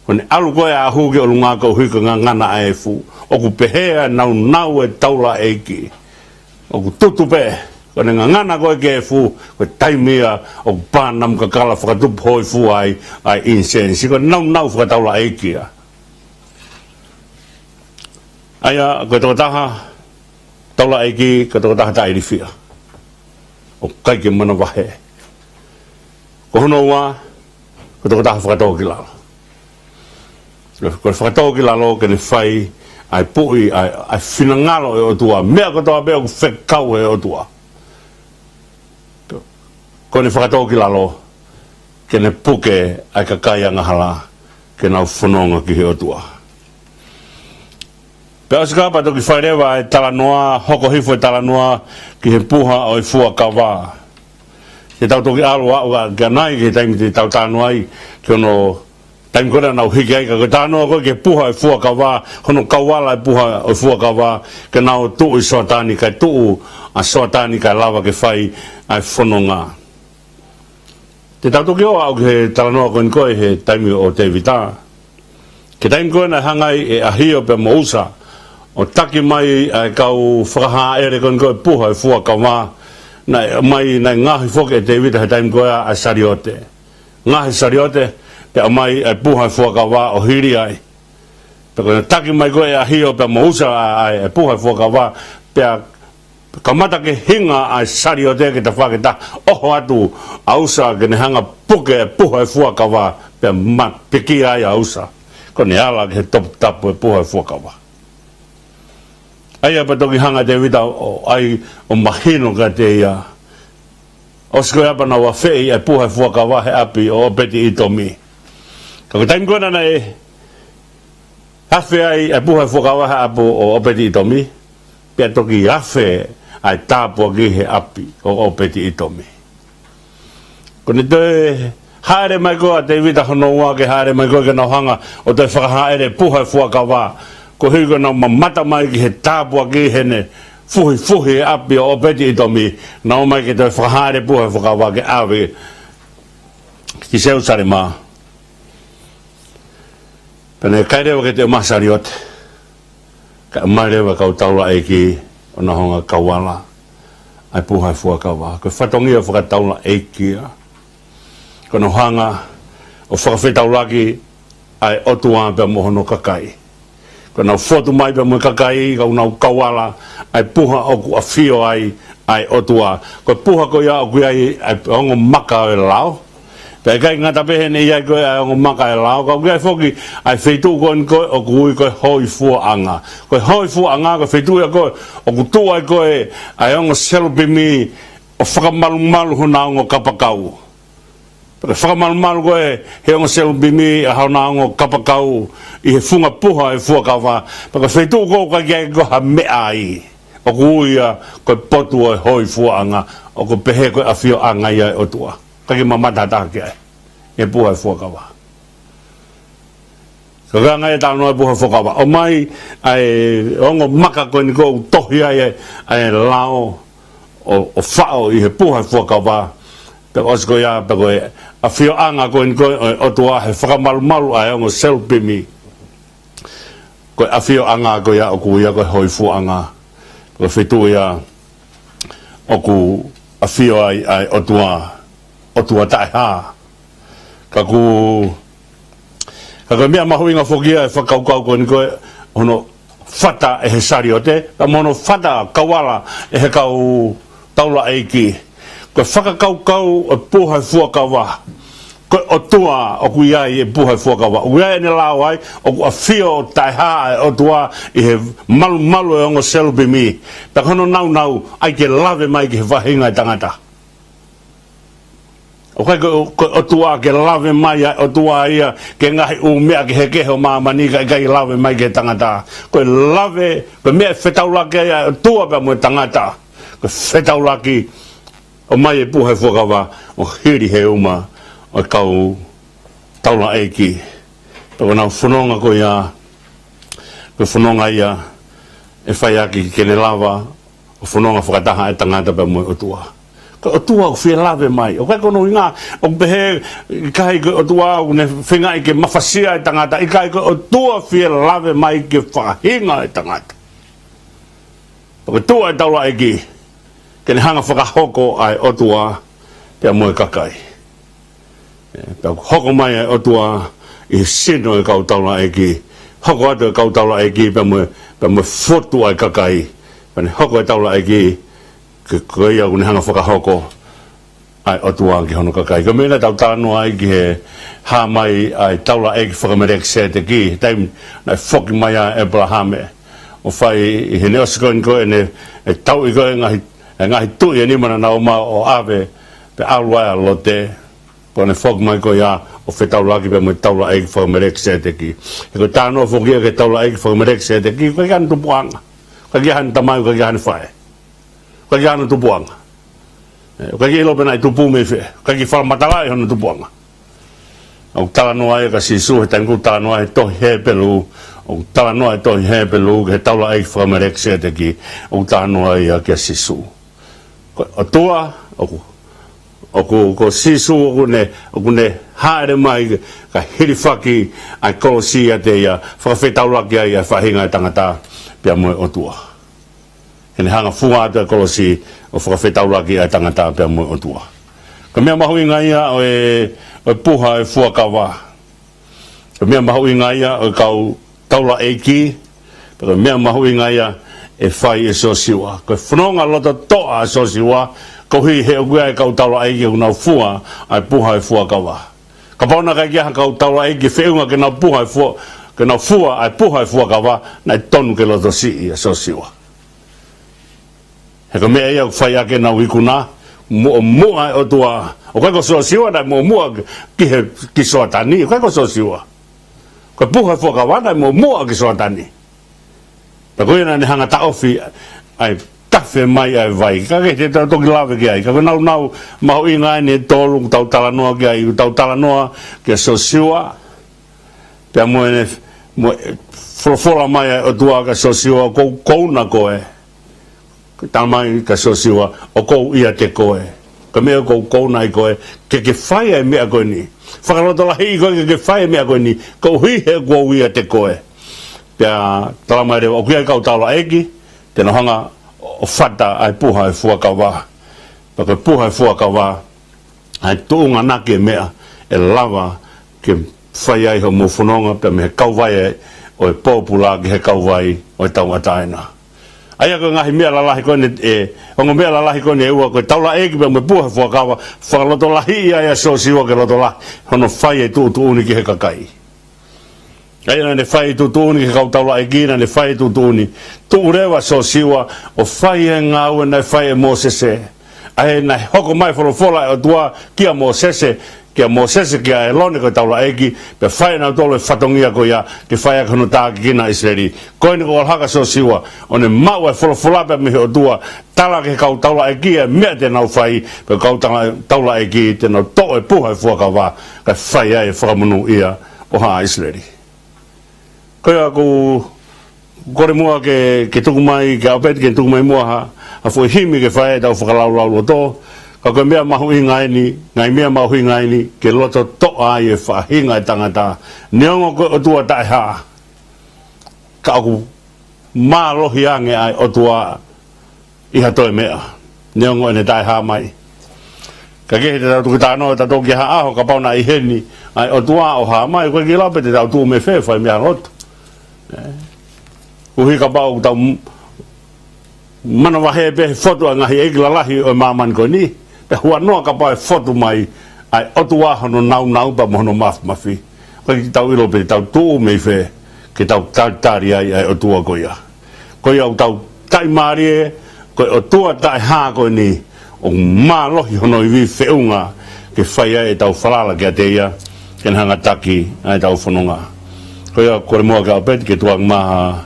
Ko ʻene ʻalu ko ē e ʻahu ki ʻolunga koeʻuhi ko e ngangana e efu. ʻOku pehē ʻa e naunau e taulaʻeiki. ʻOku tutu pē, ko ʻene ngangana ko ē ki he efu, ko e taimi ia ʻoku pā namu kakala fakatupu hōifua ai ʻa e ʻinisēnisi. Ko e naunau fakataulaʻeiki ia. ʻA ia, ko e tokotaha taulaʻeiki, ko e tokotaha taʻeilifia. ʻOku ʻikai ke manavahē. Ko hono ua, ko e tokotaha fakatōkilalo. Ko e fakatōkilalo ke ne fai ʻa e puʻi, ʻa e, ʻa e finangalo ʻo e ʻOtua. Meʻa kotoa pē ʻoku fekau ʻe he ʻOtua. Ko ʻene fakatōkilalo ke ne puke ʻa e kakai angahala ke nau fononga ki he ʻOtua. Pea ʻosi ko ia pea toki fai leva e talanoa, hoko hifo e talanoa ki he puha ʻo e fuakava. Te tau toki ʻalu ʻo aʻu ki ai ki he taimi te tau talanoa ai ki hono taimi ko ē naʻa nau hiki ai, ka ko e talanoa ko ē ki he puha ʻo e fuakava, hono kauala e puha ʻo e fuakava ke nau tuʻu ʻi Soatani, kae tuʻu ʻa Soatani kae lava ke fai ʻa e fononga. Te tau toki ō ʻo aʻu ki he talanoa ko eni ko ē he taimi ʻo Tēvita. Ki he taimi ko ē naʻe hanga ai ʻe ʻAhio pea mo ʻUsa ʻo taki mai ʻa e kau fakahaʻele ko eni ko ē puha ʻo e fuakava, naʻe ʻomai, naʻe ngaohi foki ʻe Tēvita he taimi ko ia ʻa e saliote. Ngaohi e saliote, pea ʻomai ʻa e puha ʻo e fuakava ʻo hili ai. Pea ko ʻene taki mai ko ē ʻe ʻAhio pea mo ʻUsa ʻa, ʻa e puha ʻo e fuakava, pea kamata ke hinga ʻa e saliote ke tafaʻaki taha, ʻoho atu ʻa ʻUsa ke ne hanga ʻo puke e puha ʻo e fuakava, pea ma-, pekia ai ʻa ʻUsa. Ko ʻene ala ki he toputapu e puha ʻo e fuakava. ʻA ia pea toki hanga ʻe Tēvita ʻo, ʻo ʻai ʻo mahino kiate ia. ʻOsi ko ia pea nau afeʻi ʻa e puha ʻo e fuakava he ʻapi ʻo ʻOpeti-ʻItomi. Ka ko e taimi ko ē naʻe afe ai ʻa e puha ʻo e fuakava he ʻapi ʻo ʻOpeti-ʻItomi, pea toki afe ʻa e tāpuaki he ʻapi ʻo ʻOpeti-ʻItomi. Ko ʻene toe hāʻele mai ko ē ʻa Tēvita hono ua ke hāʻele mai ko ē ke nau hanga ʻo toe fakahāʻele e puha ʻo e fuakava, koeʻuhi ko ʻenau mamata mai ki he tāpuaki heʻene fuhifuhi e ʻapi ʻo ʻOpeti-ʻItomi, nau ō mai ke toe fakahāʻele e puha ʻo e fuakava ke ʻave ki Selusalema. Pea naʻe ʻikai leva ke toe maʻu ha saliote, kae ʻomai leva e kau taulaʻeiki ʻo nau hanga ʻo kauala ʻa e puha ʻo e fuakava. Ko e fatongia fakataulaʻeiki ia. Ko ʻenau hanga ʻo fakafetaulaki ʻa e ʻOtua pea mo hono kakai. Ko ʻenau fotu mai pea mo e kakai, ka ʻoku nau kauala ʻa e puha ʻoku ʻafio ai ʻa e ʻOtua. Ko e puha ko ia ʻoku ʻi ai ʻa e ongo maka ʻo e lao. Pea ʻikai ngata pē heʻene ʻi ai ko ē ʻa e ongo maka ʻo e lao, ka ʻoku ʻi ai foki ʻa e feituʻu ko eni ko ē ʻoku ui ko e hōifuaʻanga. Ko e hōifuaʻanga, ko e feituʻu ia ko ē ʻoku tuʻu ai ko ē ʻa e ongo selupimi ʻo fakamalumalu hona ongo kapakau. Pea ko e fakamalumalu ko ē ʻe he ongo selupimi ʻa hona ongo kapakau ʻi he funga puha ʻo e fuakava. Pea ko e feituʻu ko ē ʻoku ʻikai ke ʻi ai ha meʻa ai, ʻoku ui ia ko e potu ʻo e hōifuaʻanga, ʻoku pehē ko e ʻafioʻanga ia ʻo e ʻOtua. ʻIkai ke mamata ha taha ki ai ʻi he puha ʻo e fuakava. Ka ko e anga ia e talanoa e puha ʻo e fuakava. ʻOmai ʻa e ongo maka ko eni ʻoku tohi ai ʻa e, ʻa e lao ʻo, ʻo faʻo ʻi he puha ʻo e fuakava. Pea ʻosi ko ia, pea ko e ʻafioʻanga ko eni ko ē ʻo e ʻOtua he fakamalumalu ʻa e ongo selupimi. Ko e ʻafioʻanga ko ia ʻoku ui ia ko e hōifuaʻanga. Ko e feituʻu ia ʻoku ʻafio ai ʻa e ʻOtua, ʻOtua taʻehā. Ka ʻoku, ka ko e meʻa mahuʻinga foki ia e fakakaukau ko eni ko ē hono fata ʻe he saliote, pea mo hono fata kauala ʻe he kau taulaʻeiki. Ko e fakakaukau ʻo e puha ʻo e fuakava, ko e ʻOtua ʻoku ʻi ai e puha ʻo e fuakava. ʻOku ʻi ai ʻene lao ai, ʻoku ʻafio taʻehā ʻa e ʻOtua ʻi he malumalu ʻo e ongo selupimi. Pea ko hono nāunau, ʻai ke lave mai ki he faʻahinga ʻo e tangata. ʻOku ʻikai ko, ko e ʻOtua ke lave mai ʻa e ʻOtua ia ki he ngaahi ʻū meʻa kehekehe ʻo māmani, ka ʻikai lave mai ki he tangata. Ko e lave, ko e meʻa ʻe fetaulaki ai ʻa e ʻOtua pea mo e tangata. Ko e fetaulaki, ʻomai e puha ʻo e fuakava ʻo hili he uma ʻo e kau taulaʻeiki. Pea ko ʻenau fononga ko ia, ko e fononga ia ʻe fai ʻaki ke ne lava ʻo fononga fakataha ʻa e tangata pea mo e ʻOtua. Ko e ʻOtua ʻoku fie lave mai. ʻOku ʻikai ko hono ʻuhinga ʻoku pehē ʻikai ko e ʻOtua ʻoku ne feingaʻi ke mafasia e tangata. ʻIkai, ko e ʻOtua fie lave mai ki he faʻahinga ʻo e tangata. Pea ko e tuʻu ʻa e taulaʻeiki ke ne hanga fakahoko ʻa e ʻOtua pea mo e kakai. ʻE, pea hoko mai ʻa e ʻOtua ʻi he sino ʻo e kau taulaʻeiki. Hoko atu e kau taulaʻeiki pea mo e, pea mo e fotu ʻa e kakai. Pea ne hoko e taulaʻeiki ke, ko ia ʻoku ne hanga fakahoko ʻa e ʻOtua ki hono kakai. Ko e meʻa naʻa tau talanoa ai ki he hā mai ʻa e taulaʻeiki faka-Melekisēteki, taimi naʻe foki mai ai ʻa ʻĒpalahame ʻo fai ʻi heʻene ʻosi ko eni ko ē ʻene, ʻene tauʻi ko ē e ngaahi, e ngaahi tuʻi ʻe nima naʻa nau ō mai ʻo ʻave, pea ʻalu ai ʻa Lote, pea ne foki mai ko ia ʻo fetaulaki pea mo e taulaʻeiki faka-Melekisēteki. He ko e talanoa foki ia ki he taulaʻeiki faka-Melekisēteki, ʻoku ʻikai ke ʻi ai hano tupuʻanga, ʻoku ʻikai ke ʻi ai hano tamai, ʻoku ʻikai ke ʻi ai hano faʻē, ʻoku ʻikai ke ʻi ai hano tupuʻanga. ʻE, ʻoku ʻikai ke ʻilo pe naʻe tupu mei fē, ʻoku ʻikai ke fakamatalaʻi hono tupuʻanga. ʻOku talanoa ia kia Sīsū, he taimi ʻoku talanoa ai e tohi Hepelū, ʻoku talanoa ai e tohi Hepelū ki he taulaʻeiki faka-Melekisēteki, ʻoku talanoa ia kia Sīsū. Ko e ʻOtua, ʻoku, ʻoku, ko Sīsū ʻoku ne, ʻoku ne hāʻele mai kae hilifaki ʻa e kolosi ʻiate ia, fakafetaulaki ai ʻa e faʻahinga ʻo e tangata pea mo e ʻOtua. Ke ne hanga fua atu e kolosi ʻo fakafetaulaki ʻa e tangata pea mo e ʻOtua. Ko e meʻa mahuʻinga ia ʻo e, ʻo e puha ʻo e fuakava. Ko e meʻa mahuʻinga ia ʻo e kau taulaʻeiki, pea ko e meʻa mahuʻinga ia ʻe fai ʻe Siosiua. Ko e fononga loto toʻa ʻa Siosiua, koeʻuhi he ʻoku ʻi ai e kau taulaʻeiki ʻoku nau fua ʻa e puha ʻo e fuakava. Kapau naʻe ʻikai ke ʻi ai ha kau taulaʻeiki feʻunga ke nau puha ʻa e fua, ke nau fua ʻa e puha ʻo e fuakava, naʻe tonu ke loto siʻi ʻa Siosiua. He ko e meʻa ia ʻoku fai ʻaki ʻenau ikuna, muʻomuʻa e ʻOtua. ʻOku ʻikai ko Siosiua naʻe muʻomuʻa ki he, ki Soatani, ʻoku ʻikai ko Siosiua. Ko e puha ʻo e fuakava naʻe muʻomuʻa ki Soatani. Pea ko ia naʻa ne hanga taʻofi ʻa e tafe mai ʻa e vai. Ka ke te tau toki lave ki ai. Ka ko e nāunau mahuʻinga eni ʻe tolu ʻoku tau talanoa ki ai, ʻoku tau talanoa kia Siosiua. Pea mo ʻene, mo e folofola mai ʻa e ʻOtua kia Siosiua, ʻoku ou kouna koe. Ko e tala mai kia Siosiua, ʻoku ou ʻiate koe. Ko e meʻa ʻoku ou kouna ai koe, ke ke fai ʻa e meʻa ko eni. Fakalotolahiʻi koe ke ke fai ʻa e meʻa ko eni, koeʻuhi he ʻoku ou ʻiate koe. Pea tala mai leva, ʻoku ʻi ai e kau taulaʻeiki te nau hanga ʻo fata ʻa e puha ʻo e fuakava. Pea ko e puha ʻo e fuakava, ʻa e tuʻunga ʻaki e meʻa ʻe lava ke fai ai hoʻomou fononga pea mei he kauvai ʻo e pōpula ki he kauvai ʻo e tauʻatāina. ʻA ia ko e ngaahi meʻa lalahi ko eni, ʻe, ongo meʻa lalahi ko eni ʻe ua, ko e taulaʻeiki pea mo e puha ʻo e fuakava, fakalotolahiʻi ai ʻa Siosiua ke lotolahi hono fai e tuʻutuʻuni ki he kakai. ʻA ia naʻa ne fai e tuʻutuʻuni ki he kau taulaʻeiki, naʻa ne fai e tuʻutuʻuni. Tuʻu leva ʻa Siosiua ʻo fai e ngāue naʻe fai ʻe Mōsese. ʻA ia naʻe hoko mai e folofola ʻa e ʻOtua kia Mōsese, kia Mōsese, kia ʻĒlone ko e taulaʻeiki, pea fai ʻe nautolu e fatongia ko ia ke fai ʻaki hono tākiekina ʻa ʻIsileli. Ko eni ko ʻAlohaka Siosiua, ʻo ne maʻu e folofola pea mei he ʻOtua, tala ki he kau taulaʻeiki e meʻa te nau fai, pea kau tala-, taulaʻeiki te nau toʻo e puha e fuakava, kae fai ai e fakamonūʻia ʻo haʻa ʻIsileli. Ko ia ʻoku kole muʻa ke, ke tuku mai, ke ʻaupeti ke tuku mai muʻa ha, ha foʻi himi ke fai ʻetau fakalaulauloto, ka ko e meʻa mahuʻinga eni, ngaahi meʻa mahuʻinga eni, ke loto toʻa ai e faʻahinga e tangata, neongo ko e ʻotua taʻehā, ka ʻoku mālohi ange ʻa e ʻOtua ʻi ha toe meʻa, neongo ʻene taʻehā mai. Ka kehe te tau tuku talanoa ʻe tautolu ki ha ʻaho, kapau naʻe ʻi heni ʻa e ʻOtua ʻo hā mai, ko e kiʻi lau pē te tau tuʻu mei fē fai meʻa lotu. ʻE. Koeʻuhi kapau ʻoku tau m-, manavahē pē he fotu ʻa e ngaahi ʻeiki lalahi ʻo e māmani ko eni, pea huanoa kapau ʻe fotu mai ʻa e ʻOtua hono nāunau pea mo hono māfimafi. Ko e kiʻi tau ʻilo pē te tau tuʻu mei fē, ke tau talitali ai ʻa e ʻOtua ko ia. Ko ia ʻoku tau taʻimālie, ko e ʻOtua taʻehā ko eni, ʻoku mālohi hono ivi feʻunga ke fai ai ʻetau falala kiate ia, ke ne hanga ʻo taki ʻa ʻetau fononga. Ko ia kole muʻa ke ʻaupeti ke tuku mai ha,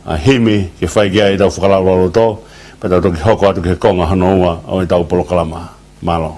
ha himi ke fai ki ai ʻetau fakalaulauloto, pea tau toki hoko atu ki he konga hono ua ʻo ʻetau polokalama. Mālō.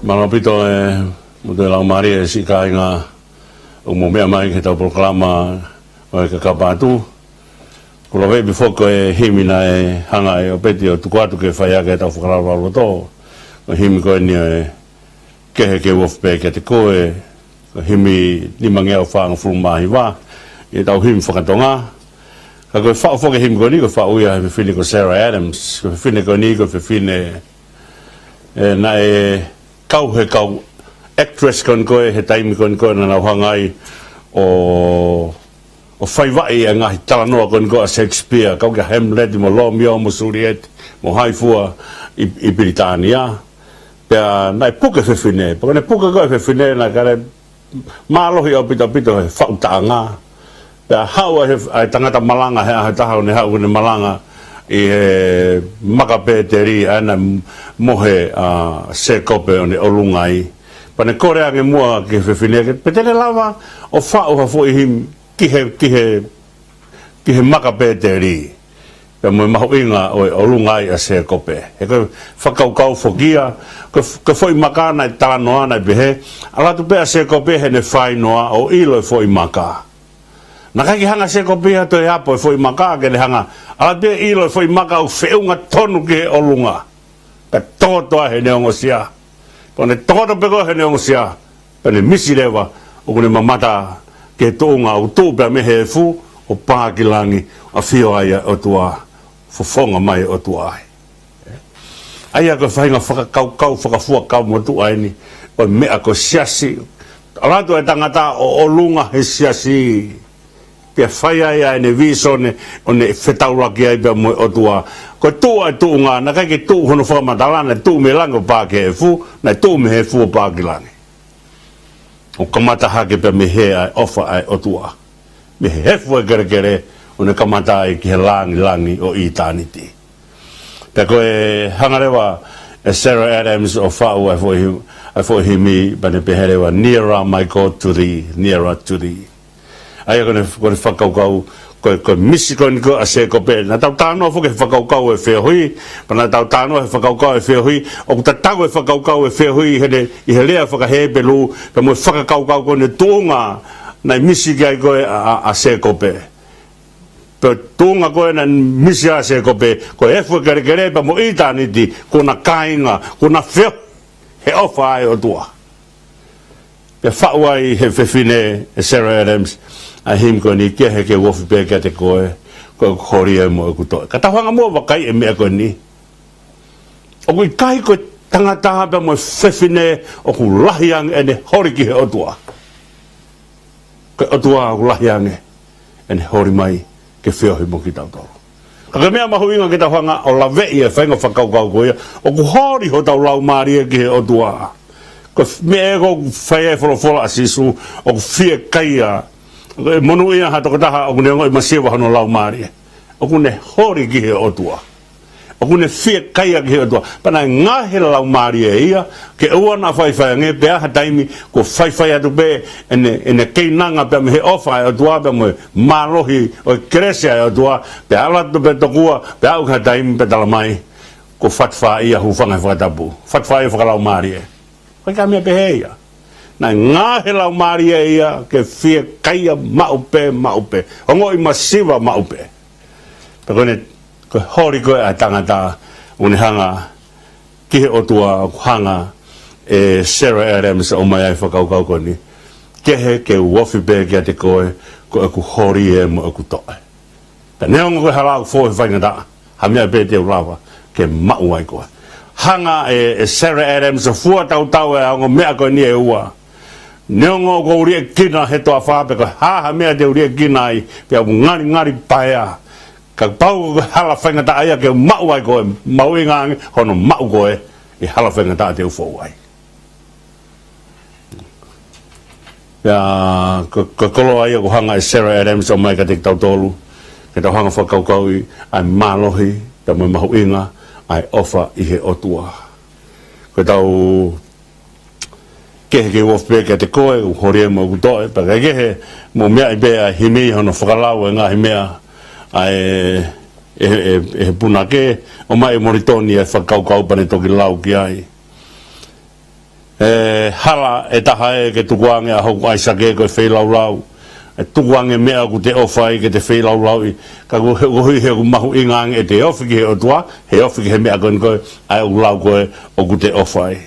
Mālō ʻaupito e motuʻa laumālie, siʻi kāinga ʻoku mou meʻa mai ki heʻetau polokalama ʻo e kakapa atu. Kuo lave pē foki e himi naʻe hanga ʻe ʻaupeti ʻo tuku atu ke fai ʻaki ʻetau fakalaulauloto. Ko e himi ko eni ʻa e Kehe ke u ofi pē kiate koe, ko e himi nimangeau fāngofulu mā hiva, ʻi heʻetau himi faka-Tonga. Ka ko e faʻu foki e himi ko eni, ko e faʻu ia ʻe he fefine ko Sarah Adams. Ko e fefine ko eni, ko e fefine, ē, naʻe kau he kau actress ko eni ko ē, he taimi ko eni ko ē naʻa nau hanga ai ʻo ʻo faivaʻi e ngaahi talanoa ko eni ko ē ʻa Shakespeare, kau ki he Hamlet mo Romeo mo Juliet, mo hai fua ʻi, ʻi Pilitānia. Pea naʻe puke e fefine, pea ko ʻene puke ko ē e fefine naʻe kole mālohi ʻaupito ʻaupito he faʻu taʻanga. Pea haʻu ʻa e, ʻa e tangata malanga he ʻaho ʻe taha ʻo ne haʻu ʻo ne malanga ʻi he maka Pēteli, ʻa ia naʻe mohe ʻa Sēkope ʻo ne ʻolunga ai. Pea ne kole ange muʻa ki he fefine, ke, pe te ne lava ʻo faʻu ha foʻi himi ki he, ki he, ki he maka Pēteli, pea mo e mahuʻinga ʻo e ʻolunga ai ʻa Sēkope. He ko e fakakaukau foki ia, ko e f-, ko e foʻi maka naʻe talanoa naʻe pehē, ʻalu atu pē ʻa Sēkope heʻene fāinoa ʻo ʻilo e foʻi maka. Naʻe ʻikai ke hanga ʻe Sēkope ia ʻo toe apo e foʻi maka, ke ne hanga ʻalu atu pē ʻo ʻilo e foʻi maka ʻoku feʻunga tonu ki he ʻolunga. Pea tokoto ai heʻene ongosia. Pea ko ʻene tokoto pē ko ē heʻene ongosia, pea ne misi leva, ʻo ne mamata ki he tuʻunga ʻoku tuʻu pē mei he efu ʻo pā ki langi, ʻafio ai ʻa e ʻOtua, fofonga mai e ʻOtua ai. ʻA ia ko e faʻahinga fakakaukau fakafuakau motuʻa eni ʻo e meʻa ko e siasi. ʻAlu atu e tangata ʻo ʻolunga he siasi, pea fai ai ʻa ʻene vīsone ʻo ne fetaulaki ai pea mo e ʻOtua. Ko e tuʻu ʻa e tuʻunga, naʻe ʻikai ke tuʻu hono fakamatala, naʻe tuʻu mei langi ʻo pā ki he efu, naʻe tuʻu mei he efu ʻo pā ki langi. ʻO kamata hake pea mei he ʻa e ʻofa ʻa e ʻOtua, mei he efu ʻo e kelekele, ʻo ne kamata ai ki he langilangi ʻo ʻitāniti. Pea ko e hanga leva ʻe Sarah Adams ʻo faʻu ʻa e foʻi hi-, ʻa e foʻi himi, pea ne pehē leva, "Nearer, my God, to thee, nearer to thee." ʻA ia ko ʻene, ko ʻene fakakaukau, ko e, ko e misi ko eni ko ē ʻa Sēkope. Naʻa tau talanoa foki he fakakaukau ʻo e feohi, pea naʻa tau talanoa he fakakaukau ʻo e feohi, ʻoku tatau e fakakaukau ʻo e feohi ʻi heʻene, ʻi he lea faka-Hepelū, pea mo e fakakaukau ko eni tuʻunga naʻe misi ki ai ko ē ʻa, ʻa, ʻa Sēkope. Pea tuʻunga ko ē naʻe misi ai ʻa Sēkope, ko e efu ʻo e kelekele pea mo ʻitāniti, kuo na kāinga, kuo na feohi he ʻofa ʻa e ʻOtua. Pea faʻu ai he fefine ʻe Sarah Adams ʻa e himi ko eni, "Kehe ke u ofi pē kiate koe, ko ʻeku holi ē mo ʻeku toʻe." Ka tau hanga muʻa ʻo vakai e meʻa ko eni. ʻOku ʻikai ko e tangata pea mo e fefine ʻoku lahi ange ʻene holi ki he ʻOtua. Ko e ʻOtua ʻoku lahi ange ʻene holi mai ke feohi mo kitautolu. Ka ko e meʻa mahuʻinga ke tau hanga ʻo laveʻi e faʻahinga fakakaukau ko ia, ʻoku holi hotau laumālie ki he ʻOtua. Ko e f-, meʻa ē ʻoku fai ai e folofola ʻa Sīsū, ʻoku fiekaia. Ko e monūʻia ha tokotaha ʻoku ne ongoʻi masiva hono laumālie. ʻOku ne holi ki he ʻOtua. ʻOku ne fiekaia ki he ʻOtua. Pea naʻe ngaohi e laumālie ia ke ʻoua naʻa faifai ange, pea ʻi ha taimi kuo faifai atu pē ʻene, ʻene keinanga pea mei he ʻofa ʻa e ʻOtua, pea mo e mālohi ʻo e kelesi ʻa e ʻOtua, pea ʻalu atu pē tokua, pea aʻu ki ha taimi pea tala mai kuo fatufaaʻi ia, hūfanga he fakatapu. Fatufaaʻi fakalaumālie. ʻIkai ke meʻa pehē ia. Naʻe ngaohi e laumālie ia ke fiekaia maʻu pē, maʻu pē. Ongoʻi masiva maʻu pē. Pea ko ʻene, ko e holi ko ē ʻa e tangata, ʻoku ne hanga ki he ʻOtua, ʻoku hanga ʻe Sarah Adams ʻo ʻomai ai e fakakaukau ko eni. "Kehe ke u ofi pē kiate koe, ko ʻeku holi ē mo ʻeku toʻe." Pea neongo ko e hala ʻoku fou he faingataʻa, ha meʻa pē te u lava ke maʻu ai koe. Hanga ʻe, ʻe Sarah Adams ʻo fua tautau e ongo meʻa ko eni ʻe ua. Neongo ʻoku ou liʻekina he toafa, pe ko e hā ha meʻa te u liʻekina ai, pea ʻoku ngalingali paea. Kapau ko e hala faingataʻa ia ke u maʻu ai koe, mahuʻinga ange hono maʻu koe ʻi he hala faingataʻa te u fou ai. Pea ko, ko e koloa ia ʻoku hanga ʻe Sarah Adams ʻo ʻomai kiate kitautolu, ke tau hanga ʻo fakakaukauʻi ʻa e mālohi, pea mo e mahuʻinga ʻa e ʻofa ʻi he ʻOtua. Ko ʻetau "Kehe ke u ofi pē kiate koe, ko ʻeku holi ē mo ʻeku toʻe." Pea ka ʻi he, mou meaʻi pē ʻa e himi, hono fakalau e ngaahi meʻa ʻa e, ʻe, ʻe, ʻe he punake, ʻomai ʻe Molitoni e fakakaukau pea ne toki lau ki ai. E hala ʻe taha ē ke tukuange ʻa hoku ʻAisake ko e feilaulau. ʻE tukuange meʻa ʻoku te ʻofa ai ke te feilaulauʻi. Ka ko e, koeʻuhi he ʻoku mahuʻinga ange ʻete ofi ki he ʻOtua, he ofi ki he meʻa ko eni ko ē, ʻa e ʻoku lau ko ē ʻoku te ʻofa ai.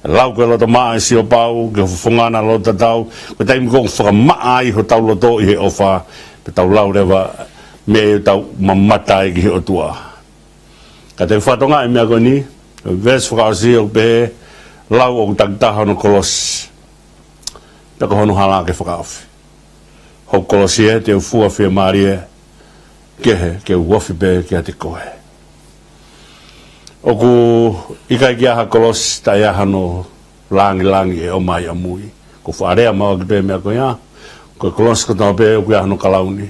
Lau ko e loto maʻa ʻe Siopau, ki ho fofonga naʻa loto tatau, ko e taimi ko ē ʻoku fakamaʻa ai hotau loto ʻi he ʻofa, pea tau lau leva, meʻa ʻoku tau mamata ai ki he ʻOtua. Ka te u fakatokangaʻi e meʻa ko eni, veesi fakaʻosi ʻoku pehē, lau ʻoku takitaha hono kolosi, pea ko hono hala ke fakaofi. Hoku kolosi ē te u fua fiemālie, kehe ke u ofi pē kiate koe. ʻOku ʻikai ke ʻi ai ha kolosi taʻe ʻi ai hano langilangi ʻe ʻomai ʻamui. Ko e faʻa lea maʻu ʻaki pē meʻa ko ia, ko e kolosi kotoa pē ʻoku ʻi ai hano kalauni.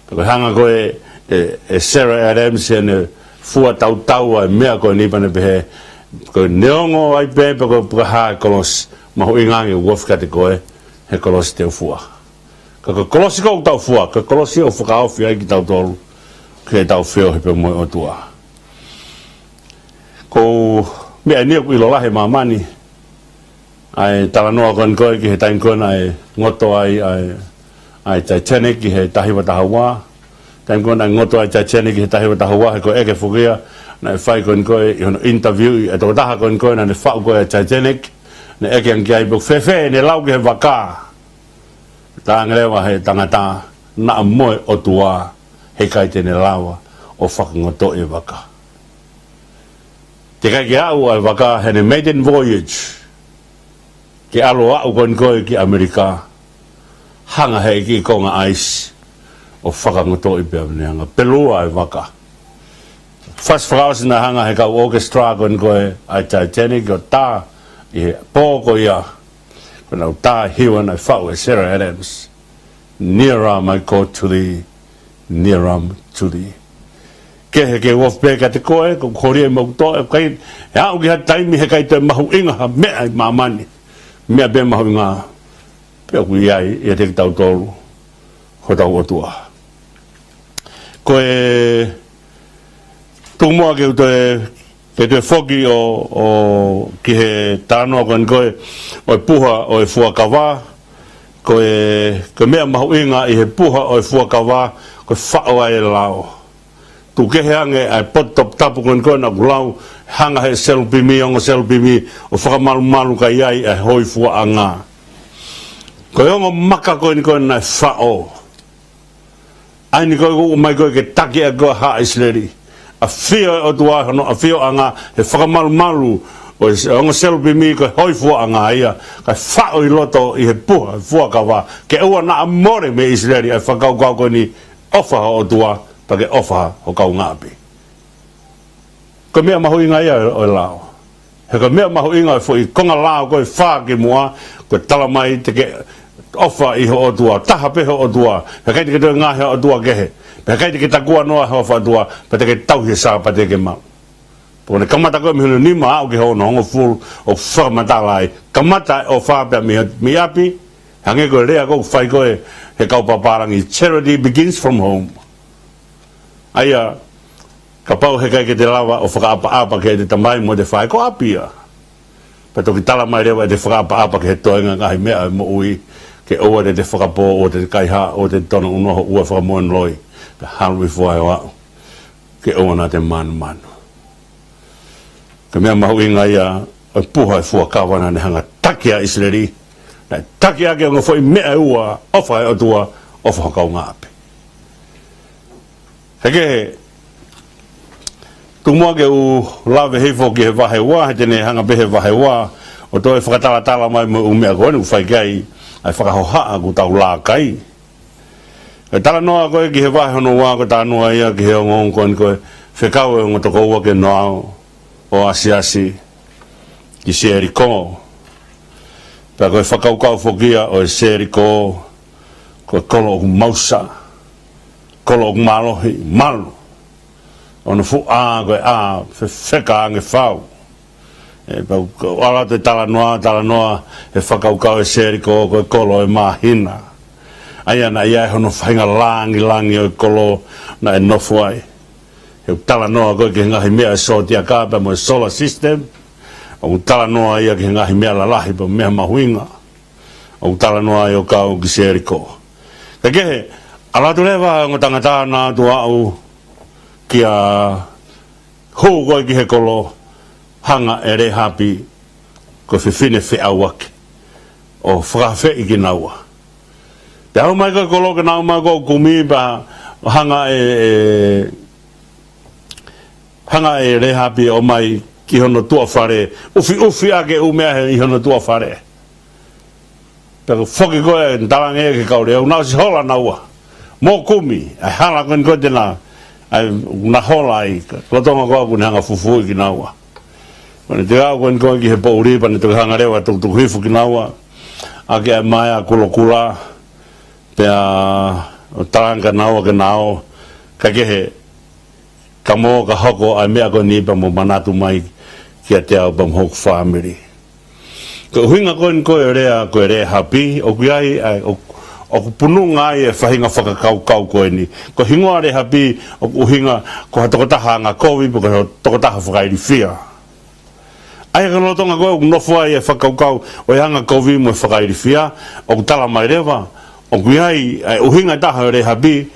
Pea ko e hanga ko ē ʻe, ʻe Sarah Adams ʻene fua tautau ʻa e meʻa ko eni pea ne pehē, ko e neongo ai pē pe ko e, pe ko e hā e kolosi, mahuʻinga ange ʻeku ofi kiate koe, he kolosi te u fua. Ka ko e kolosi ko ē ʻoku tau fua, ko e kolosi ʻoku fakaofi ai kitautolu, ke tau feohi pea mo e ʻOtua. Ko e meʻa eni ʻoku ʻilo lahi ʻi māmani, ʻa e talanoa ko eni ko ē ki he taimi ko ē naʻe ngoto ai ʻa e, ʻa e Titanic ʻi he taha hiva taha ua. Taimi ko ē naʻe ngoto ai e Titanic ʻi he taha hiva taha ua, he ko e ʻeke foki ia naʻe fai ko eni ko ē ʻi hono interview ʻi he tokotaha ko eni ko ē naʻa ne faʻu ko ē ʻa e Titanic, naʻe ʻeke ange ki ai pe ʻoku fēfē ʻene lau ki he vaka. Talaange leva ʻe he tangata, naʻa mo e ʻOtua, heʻikai te ne lava ʻo fakangotoʻi e vaka. Teʻeki ai ke aʻu ʻa e vaka heʻene maiden voyage ke ʻalu ʻo aʻu ko eni ko ē ki ʻAmelika, hanga ʻe he ʻEiki ʻo konga ʻaisi ʻo fakangotoʻi pea mo ʻene anga pelua ʻa e vaka. Fasi fakaʻosi naʻe hanga ʻe he kau orchestra ko eni ko ē ʻa e Titanic ʻo tā ʻi he pō ko ia, ko ʻenau tā ʻi he hiva naʻe faʻu ʻe Sara Adams, Nearer, my God, to thee, nearer to thee. Kehe ke u ofi pē kiate koe, ko e kole ʻa e mau toe, ʻikai, ʻe aʻu ki ha taimi he ʻikai toe mahuʻinga ha meʻa ʻi māmani. Meʻa pē mahuʻinga pē ʻoku ʻi ai ʻiate kitautolu hotau ʻOtua. Ko e tuku muʻa ke u toe, ke toe foki ʻo, ʻo ki he talanoa ko eni ko ē ʻo e puha ʻo e fuakava. Ko e, ko e meʻa mahuʻinga ʻi he puha ʻo e fuakava, ko e faʻo ʻa e lao. Tuku kehe ange ʻa e potu toputapu ko eni ko ē naʻa ku lau, hanga ʻe he selupimi, ongo selupimi, ʻo fakamalumalu ka ʻi ai ʻa e hōifuaʻanga. Ko e ongo maka ko eni ko ē naʻe faʻo. ʻA eni ko ē ʻoku ʻomai ko ē ke taki ʻa e ko ē haʻa ʻIsileli. ʻAfio ʻa e ʻOtua hono ʻafioʻanga he fakamalumalu ʻo e ongo selupimi, ko e hōifuaʻanga ia, kae faʻo ʻi loto ʻi he puha fuakava, ke ʻoua naʻa mole mei ʻIsileli ʻa e fakakaukau ko eni, ʻofa ho ʻOtua, pea ke ʻofa ho kaungāʻapi. Ko e meʻa mahuʻinga ia ʻo e lao. He ko e meʻa mahuʻinga ʻo e foʻi konga lao ko ē ʻe fā ki muʻa, ko e tala mai te ke ʻofa ʻi ho ʻOtua, taha pē ho ʻOtua. He ʻikai te ke toe ngāue he ʻotua kehe. Pea ʻikai te ke takua noa ho faʻatua, pea te ke tauhi e Sāpate ke maʻu. Pea ko ʻene kamata ko ē mei hono nima aʻu ki hono hongofulu ʻoku fakamatala ai. Kamata ʻofa pea mei, mei ʻapi, hangē ko e lea ko ē ʻoku fai ko ē ʻe he kau pāpālangi, charity begins from home. ʻA ia, kapau he ʻikai ke te lava ʻo fakaʻapaʻapa ki heʻete tamai mo ʻete faʻē, ko ʻapi ia. Pea toki tala mai leva ʻete fakaʻapaʻapa ki he toenga ngaahi meʻa ʻo e moʻui, ke ʻoua te te fakapō, ʻoua te te kaihaʻa, ʻoua te te tono unoa, ʻoua fakamoʻoni loi, pea halu hifo ʻo aʻu ke ʻoua naʻa te manumanu. Ko e meʻa mahuʻinga ia ʻo e puha ʻo e fuakava naʻa ne hanga ʻo taki ʻa ʻIsileli, naʻe taki ʻaki ʻa e ongo foʻi meʻa ʻe ua, ʻofa he ʻOtua, ʻofa ho kaungāʻapi. He kehe, tuku muʻa ke u lave hifo ki he vahe ua, he te ne hanga pē he vahe ua ʻo toe fakatalatala mai mo e ʻū meʻa ko eni ʻoku fai ki ai ʻa e fakahohaʻa ʻoku tau laka ai. Ko e talanoa ko ē ki he vahe hono ua, ko e talanoa ia ki he ongoongo ko eni ko e fekau ʻa e ongo tokoua ke nau ō ʻo asiasi ki Seliko. Pea ko e fakakaukau foki ia ʻo e Seliko, ko e kolo ʻoku mausa, kolo ʻoku mālohi, malu. ʻOku fuʻu ʻā, ko e ʻā fefeka ange fau. ʻE, pea ko e ʻalu atu e talanoa, talanoa he fakakaukau ʻo e Seliko, ko e kolo ʻo e māhina. ʻA ia naʻe ʻi ai hono faʻahinga langilangi ʻo e kolo naʻe nofo ai. He ʻoku talanoa ko ē ki he ngaahi meʻa ʻo e sōtiaka pea mo e solar system. ʻOku talanoa ia ki he ngaahi meʻa lalahi pea mo e meʻa mahuʻinga. ʻOku talanoa ia ʻo kau ki Seliko. Ka kehe, ʻalu atu leva ʻa e ongo tangata naʻa nau ō atu ʻo aʻu kia hū ko ē ki he kolo, hanga ʻe Lēhapi, ko e fefine feʻauaki, ʻo fakafeʻi kinaua. Pea aʻu mai ki he kolo ke nau ō mai ʻo kumi pea hanga ʻe, ʻe, hanga ʻe Lēhapi ʻo ō mai ki hono tuʻa fale, ʻufiʻufi ʻaki e ʻū meʻa ʻi hono tuʻa fale. Pea ko e foki ko ē ʻene talaange ki he kau lea, ʻoku nau ʻosi hola naua. Mou kumi, ʻa e hala ko eni ko ē te nau, ʻa e, ʻoku nau hola ai, ka lolotonga ko ē ʻoku ne hanga ʻo fufuuʻi kinaua. Pea ne toe aʻu ko eni ko ē ki he poʻuli, pea ne toe hanga leva ʻo tukutuku hifo kinaua ʻaki ʻa e maea kulokula, pea ʻo talaange kia naua ke nau ō, kae kehe, ka mou ka hoko ʻa e meʻa ko eni pea mou manatu mai kiate au pea mo hoku fāmili. Ko e ʻuhinga ko eni ko ē ʻo e lea ko ē Lēhapi, ʻoku ʻi ai, ʻa e, ʻo, ʻoku pununga ai e faʻahinga fakakaukau ko eni. Ko e hingoa Lēhapi, ʻoku ʻuhinga ko ha tokotaha angakovi, pe ko ha tokotaha fakailifia. ʻA ia ko e lolotonga ko ē ʻoku nofo ai e fakakaukau ʻo e angakovi mo e fakailifia, ʻoku tala mai leva, ʻoku ʻi ai, ʻa e ʻuhinga ʻe taha ʻo Lēhapi,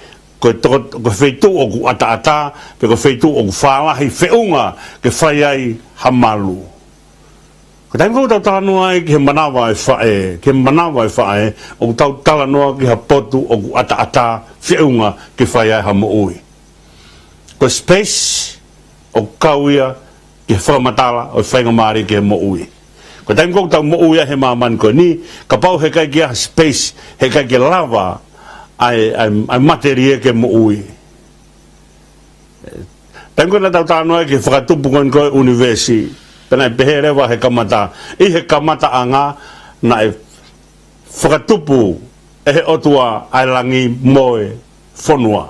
ko e toko, ko e feituʻu ʻoku ʻataʻatā, pe ko e feituʻu ʻoku fālahi feʻunga ke fai ai ha malu. Ko e taimi ko ē ʻoku tau talanoa ai ki he manava ʻo e faʻē, ki he manava ʻo e faʻē, ʻoku tau talanoa ki ha potu ʻoku ʻataʻatā feʻunga ke fai ai ha moʻui. Ko e space ʻoku kau ia ki he fakamatala ʻo e faingamālie ki he moʻui. Ko e taimi ko ē ʻoku tau moʻui ai he māmani ko eni, kapau heʻikai ke ʻi ai ha space, heʻikai ke lava ʻa e, ʻa e, ʻa e matelie ke moʻui. Taimi ko ē naʻa tau talanoa ai ki he fakatupu ko eni ko ē ʻunivēsi, pea naʻe pehē leva he kamata, ʻi he kamataʻanga naʻe fakatupu ʻe he ʻOtua ʻa e langi mo e fonua,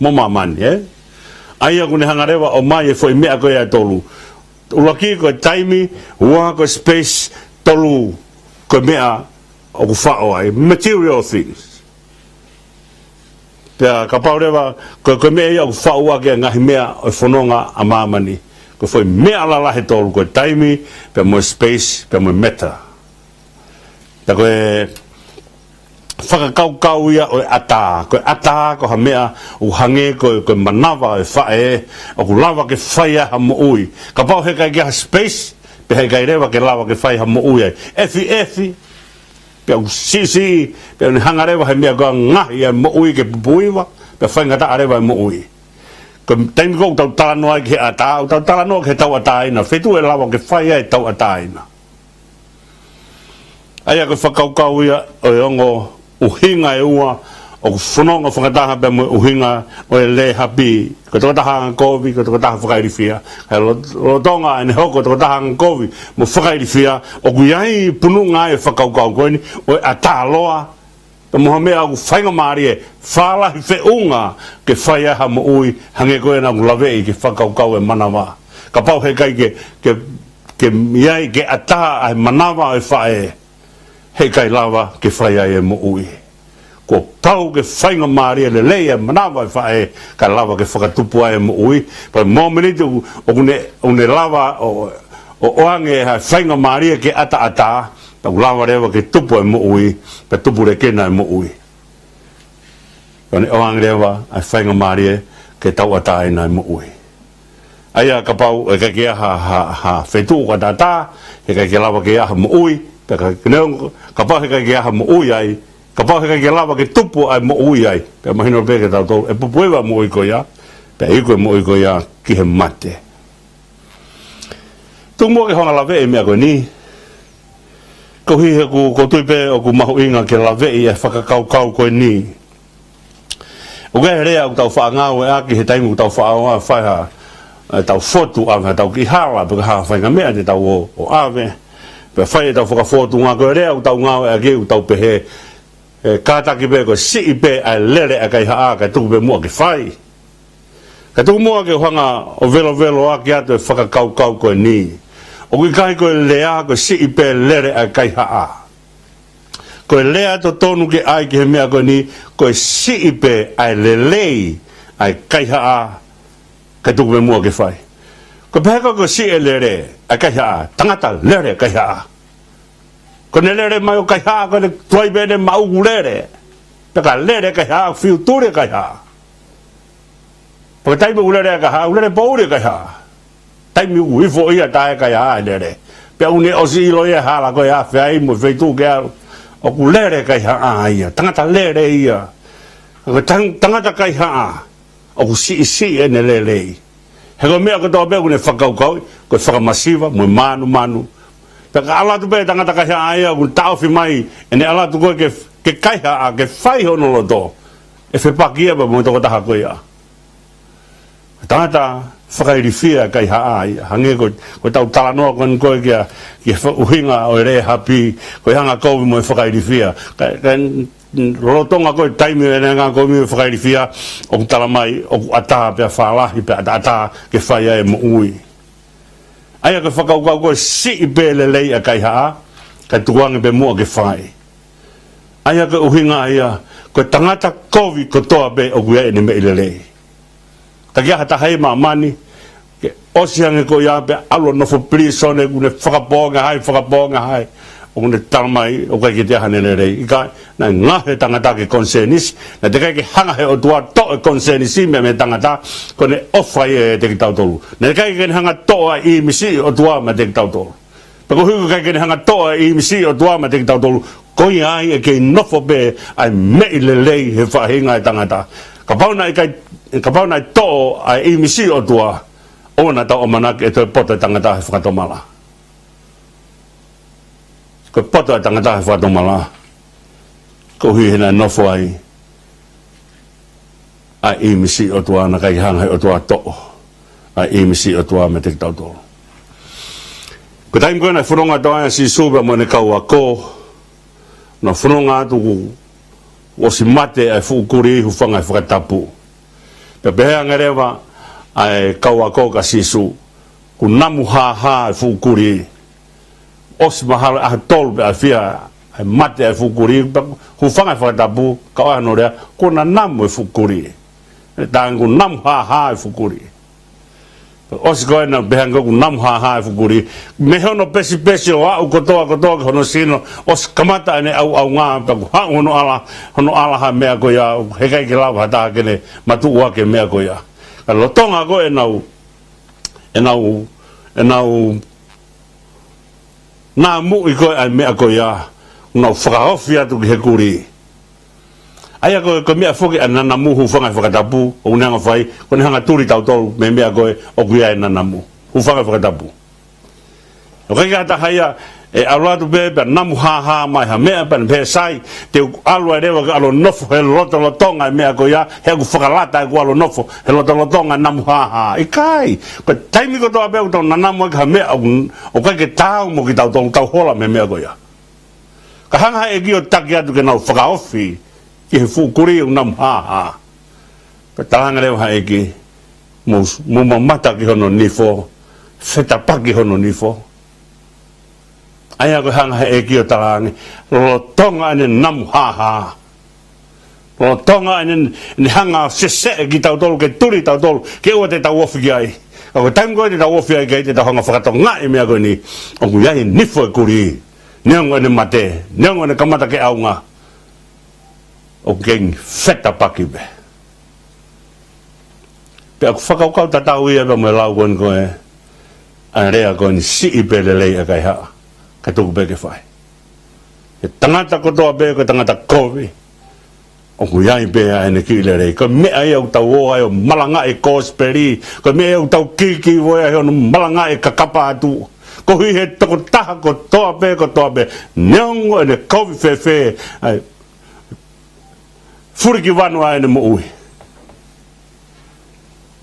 mo māmani, ē? ʻA ia ʻoku ne hanga leva ʻo ʻomai e foʻi meʻa ko ia ʻe tolu. ʻUluaki ko e taimi, ua ko e space, tolu ko e meʻa ʻoku faʻo ai, material things. Pea kapau leva, ko, ko e meʻa ia ʻoku faʻo ʻaki e ngaahi meʻa ʻo e fononga ʻa māmani. Ko e foʻi meʻa lalahi ʻe tolu, ko e taimi, pea mo e space, pea mo e matter. Pea ko e fakakaukau ia ʻo e ʻatā. Ko e ʻatā ko ha meʻa ʻoku hangē ko, ko e manava ʻo e faʻē, ʻoku lava ke fai ai ha moʻui. Kapau heʻikai ke ʻi ai ha space, pea heʻikai leva ke lava ke fai ha moʻui ai. Efiʻefi, pea ʻoku siʻisiʻi, pea ʻoku ne hanga leva he meʻa ko ia ʻo ngaohi ʻa e moʻui ke pupuiva, pea faingataʻa leva e moʻui. Ko e taimi ko ē ʻoku tau talanoa ai ki he ʻatā, ʻoku tau talanoa ki he tauʻatāina, feituʻu ʻe lava ke fai ai e tauʻatāina. ʻA ia ko e fakakaukau ia ʻo e ongo ʻuhinga ʻe ua ʻoku fononga fakataha pea mo e ʻuhinga ʻo e lēhapi. Ko e tokotaha angakovi, ko e tokotaha fakailifia. He lo-, lolotonga ʻene hoko ko e tokotaha angakovi mo fakailifia, ʻoku ʻi ai e punuʻanga ʻo e fakakaukau ko eni ʻo e ʻatā loa, pea mo ha meʻa ʻoku faingamālie, fālahi feʻunga ke fai ai ha moʻui, hangē ko ia naʻa ku laveʻi ki he fakakaukau ʻo e manava. Kapau heʻikai ke, ke, ke ʻi ai, ke ʻatā ʻa e manava ʻo e faʻē, heʻikai lava ke fai ai e moʻui. Kuo pau ke faingamālie lelei e manava ʻo e faʻē, kae lava ke fakatupu ai e moʻui. Pea mo e mōmeniti ʻoku, ʻoku ne, ʻoku ne lava ʻo, ʻo ʻoange ha faingamālie ke ʻataʻatā, pea ʻoku lava leva ke tupu e moʻui, pea tupu lekena e moʻui. Pea ʻoku ne ʻoange leva ʻa e faingamālie ke tauʻatāina e moʻui. ʻA ia kapau heʻikai ke ʻi ai ha, ha, ha feituʻu ʻoku ʻataʻatā, heʻikai ke lava ke ʻi ai ha moʻui, pea ka, kapau heʻikai ke ʻi ai ha moʻui ai, kapau heʻikai ke lava ke tupu ʻa e moʻui ai, pea mahino pē kiate kitautolu, ʻe pupuiva e moʻui ko ia, pea iku e moʻui ko ia ki he mate. Tuku muʻa ke u hanga ʻo laveʻi e meʻa ko eni. Koeʻuhi he ʻoku, ʻoku ou tui pē ʻoku mahuʻinga ke laveʻi e fakakaukau ko eni. ʻOku ʻi ai e lea ʻoku tau faʻa ngāueʻaki he taimi ʻoku tau faʻa ō ʻo fai ha, ʻetau fotu, ʻave haʻatau kiʻi hala, pe ko ha faʻahinga meʻa te tau ō, ʻo ʻave. Pea fai ʻetau fakafōtunga, ko e lea ʻoku tau ngāueʻaki ʻoku tau pehē, ʻe kātaki pē ko e siʻi pē ʻa e lele ʻa e kaihaʻa, kae tuku pē muʻa ke fai. Kae tuku muʻa ke u hanga ʻo veloveloʻaki atu e fakakaukau ko eni. ʻOku ʻikai ko e lea ko e siʻi pē lele ʻa e kaihaʻa. Ko e lea totonu ke ʻai ki he meʻa ko eni, ko e siʻi pē ʻa e lelei ʻa e kaihaʻa, kae tuku pē muʻa ke fai. Ko e pehē ko e siʻi e lele ʻa e kaihaʻa, tangata lele kaihaʻa. Ko ʻene lele mai ʻo kaihaʻa, ko ʻene tuai pē ʻene maʻu ʻoku lele. Pea ka lele kaihaʻa, fiu tuli kaihaʻa. Pea ko e taimi ʻoku lele ai kaihaʻa, ʻoku lele poʻuli kaihaʻa. Taimi ʻoku ifo ia taʻe kaihaʻa e lele. Pea ʻoku ne ʻosi ʻilo ia hala ko ē ʻe afe ai mo e feituʻu ke ʻalu. ʻOku lele kaihaʻa ia, tangata lele ia. Ko e tang-, tangata kaihaʻa, ʻoku siʻisiʻi ʻene lelei. He ko e meʻa kotoa pē ʻoku ne fakakaukauʻi, ko e fakamasiva, mo e mānumanu. Pea ka ʻalu atu pē tangata kaihaʻa ia, ʻoku taʻofi mai, ʻene ʻalu atu ko ē ke, ke kaihaʻa, ke fai hono loto. ʻE fepaki ia pea mo e tokotaha ko ia. Tangata fakailifia e kaihaʻa ia. Hangē ko, ko ʻetau talanoa ko eni ko ē kia, ki he fa-, ʻuhinga ʻo e lēhapi, ko e angakovi mo e fakailifia. Ka, ka, lolotonga ko ē taimi ʻene angakovi mo e fakailifia, ʻoku tala mai, ʻoku ʻatā pea fālahi pea ʻataʻatā ke fai ai e moʻui. ʻA ia ko e fakakaukau ko e siʻi pē lelei ʻa e kaihaʻa, kae tukuange pē muʻa ke fai. ʻA ia ko e ʻuhinga ia, ko e tangata kovi kotoa pē ʻoku ʻi ai ʻene meʻi lelei. Ka ke ʻi ai ha taha ʻi māmani, ke ʻosi ange ko ia pea ʻalu ʻo nofo pilīsone, ʻoku ne fakapoongi ʻa hai, fakapoongi ʻa hai. ʻOku ne tala mai, ʻoku ʻikai ke toe ʻi ai haʻane lelei. ʻIkai, naʻe ngaohi e tangata ke konisēnisi, naʻe teʻeki ai ke hanga he ʻOtua toʻo e konisēnisi mei, mei he tangata, ko ʻene ʻofa ia ʻiate kitautolu. Naʻe teʻeki ai ke ne hanga toʻo ʻa e ʻīmisi ʻo e ʻOtua meiate kitautolu. Pea koeʻuhi ʻoku ʻikai ke ne hanga toʻo ʻa e ʻīmisi ʻo e ʻOtua meiate kitautolu, ko ia ai ʻe kei nofo pē ʻa e meʻi lelei he faʻahinga ʻo e tangata. Kapau naʻe ʻikai, kapau naʻe toʻo ʻa e ʻīmisi ʻo e ʻOtua, ʻOua naʻa tau ʻamanaki ʻe toe poto e tangata he fakatomala. Ko e poto e tangata he fakatomala, koeʻuhi he naʻe nofo ai ʻa e ʻīmisi ʻo e ʻOtua, naʻe ʻikai hanga he ʻOtua ʻo toʻo ʻa e ʻīmisi ʻo e ʻOtua meiate kitautolu. Ko e taimi ko ē naʻe fononga atu ai ʻa Sīsū pea mo ʻene kau ako, naʻe fononga atu kuo ʻosi mate ʻa e fuʻu kulī, hūfanga he fakatapu. Pea pehē ange leva ʻa e kau ako kia Sīsū, kuo namu hāhā e fuʻu kulī. ʻOsi mahalo ʻaho ʻe tolu pe ʻaho ʻe fiha ʻa e mate ʻa e fuʻu kulī, pea hūfanga he fakatapu, ka ʻoku ʻi ai hono lea, kuo namu e fuʻu kulī. Talaange kuo namu hāhā e fuʻu kulī. Pea ʻosi ko ē naʻe pehē ange kuo namu hāhā e fuʻu kulī, mei hono pesipesi ʻo aʻu kotoa kotoa ki hono sino, ʻosi kamata ʻene ʻauʻaunga, pea kuo haʻu hono ʻala, hono ʻala ha meʻa ko ia, heʻikai ke lava ha taha ke ne matuʻuaki e meʻa ko ia. Ka lolotonga ko ē ʻenau, ʻenau, ʻenau namuʻi ko ē ʻa e meʻa ko ia, naʻa nau fakaofi atu ki he kulī. ʻA ia ko e, ko e meʻa foki ʻa e nanamu, hūfanga he fakatapu, ʻoku ne hanga ʻo fai, ko ʻene hanga ʻo tuli tautolu mei he meʻa ko ē ʻoku ʻi ai e nanamu, hūfanga he fakatapu. ʻOku ʻikai ke ʻi ai ha taha ia ʻe ʻalu atu pē pea namu hāhā mai ha meʻa pea ne pehē, sai, te u ʻalu ai leva ke ʻalu ʻo nofo he lotolotonga e meʻa ko ia, he ʻoku fakalata ʻeku ʻalu ʻo nofo he lotolotonga e namu hāhā. ʻIkai, ko e taimi kotoa pē ʻoku tau nanamu ai ki ha meʻa ʻoku, ʻoku ʻikai ke taau mo kitautolu, tau hola mei he meʻa ko ia. Ka hanga ʻe he ʻEiki ʻo taki atu ke nau fakaofi ki he fuʻu kulī ʻoku namu hāhā. Pea talaange leva ʻe he ʻEiki, mou, mou mamata ki hono nifo, fetapaki hono nifo. ʻA ia ko e hanga ʻe he ʻEiki ʻo talaange, lolotonga ʻene namu hāhā, lolotonga ʻene, ʻene hanga ʻo seseʻe kitautolu, ke tuli tautolu, ke ʻoua te tau ofi ki ai. Ka ko e taimi ko ē te tau ofi ai ki ai, te tau hanga ʻo fakatokangaʻi e meʻa ko eni, ʻoku ʻi ai e nifo e kulī, neongo ʻene mate, neongo ʻene kamata ke ʻaunga, ʻoku kei fetapaki pē. Pea ʻoku fakakaukau tatau ia pea mo e lau ko eni ko ē, ʻa e lea ko eni, siʻi pē lelei ʻa e kaihaʻa, kae tuku pē ke fai. He tangata kotoa pē ko e tangata kovi, ʻoku ʻi ai pē ʻa ʻene kiʻi lelei. Ko e meʻa ia ʻoku tau ō ai ʻo malangaʻi e kosipeli, ko e meʻa ia ʻoku tau kīkīvoea ai hono malangaʻi e kakapa atu. Koeʻuhi he tokotaha kotoa pē, kotoa pē, neongo ʻene kovi fēfē, ʻa e fulikivanu ʻa ʻene moʻui,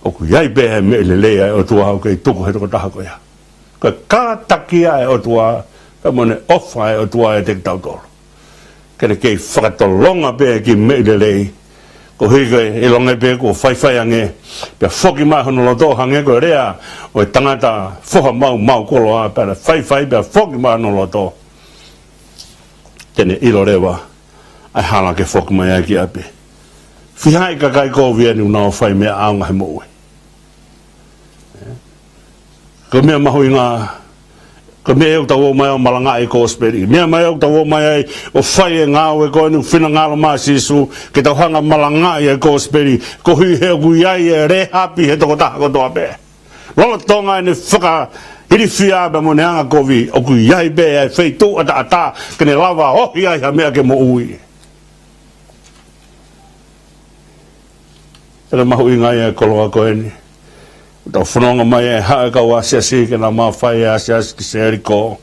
ʻoku ʻi ai pē ʻa e meʻa lelei ʻa e ʻOtua ʻoku kei tuku he tokotaha ko ia. Ko e kātaki ʻa e ʻOtua, pea mo ʻene ʻofa ʻa e ʻOtua ʻiate kitautolu, ke ne kei fakatolonga pē e kiʻi meʻa lelei. Koeʻuhi ko e ʻilonga pē kuo faifai ange, pea foki mai hono loto, hangē ko e lea ʻo e tangata foha maumau koloa, pea faifai pea foki mai hono loto, te ne ʻilo leva ʻa e hala ke foki mai ai ki ʻapi. Fiha e kakai kovi eni ʻoku nau fai meʻa ʻaonga he moʻui. Ko e meʻa mahuʻinga, ko e meʻa ia ʻoku tau ō mai ʻo malangaʻi e kosipeli. Meʻa mai ʻoku tau ō mai ai ʻo fai e ngāue ko eni ʻoku finangalo mai ʻa Sīsū, ke tau hanga ʻo malangaʻi e kosipeli, koeʻuhi he ʻoku ʻi ai e lēhapi he tokotaha kotoa pē. Lolotonga ʻene fakailifia pea mo ʻene angakovi, ʻoku ʻi ai pē ʻa e feituʻu ʻataʻatā ke ne lava ʻo ohi ai ha meʻa ke moʻui. Pea mahuʻinga ia e koloa ko eni. Tau fononga mai e haʻa e kau asiasi ke nau mafai e asiasi ki Selikō,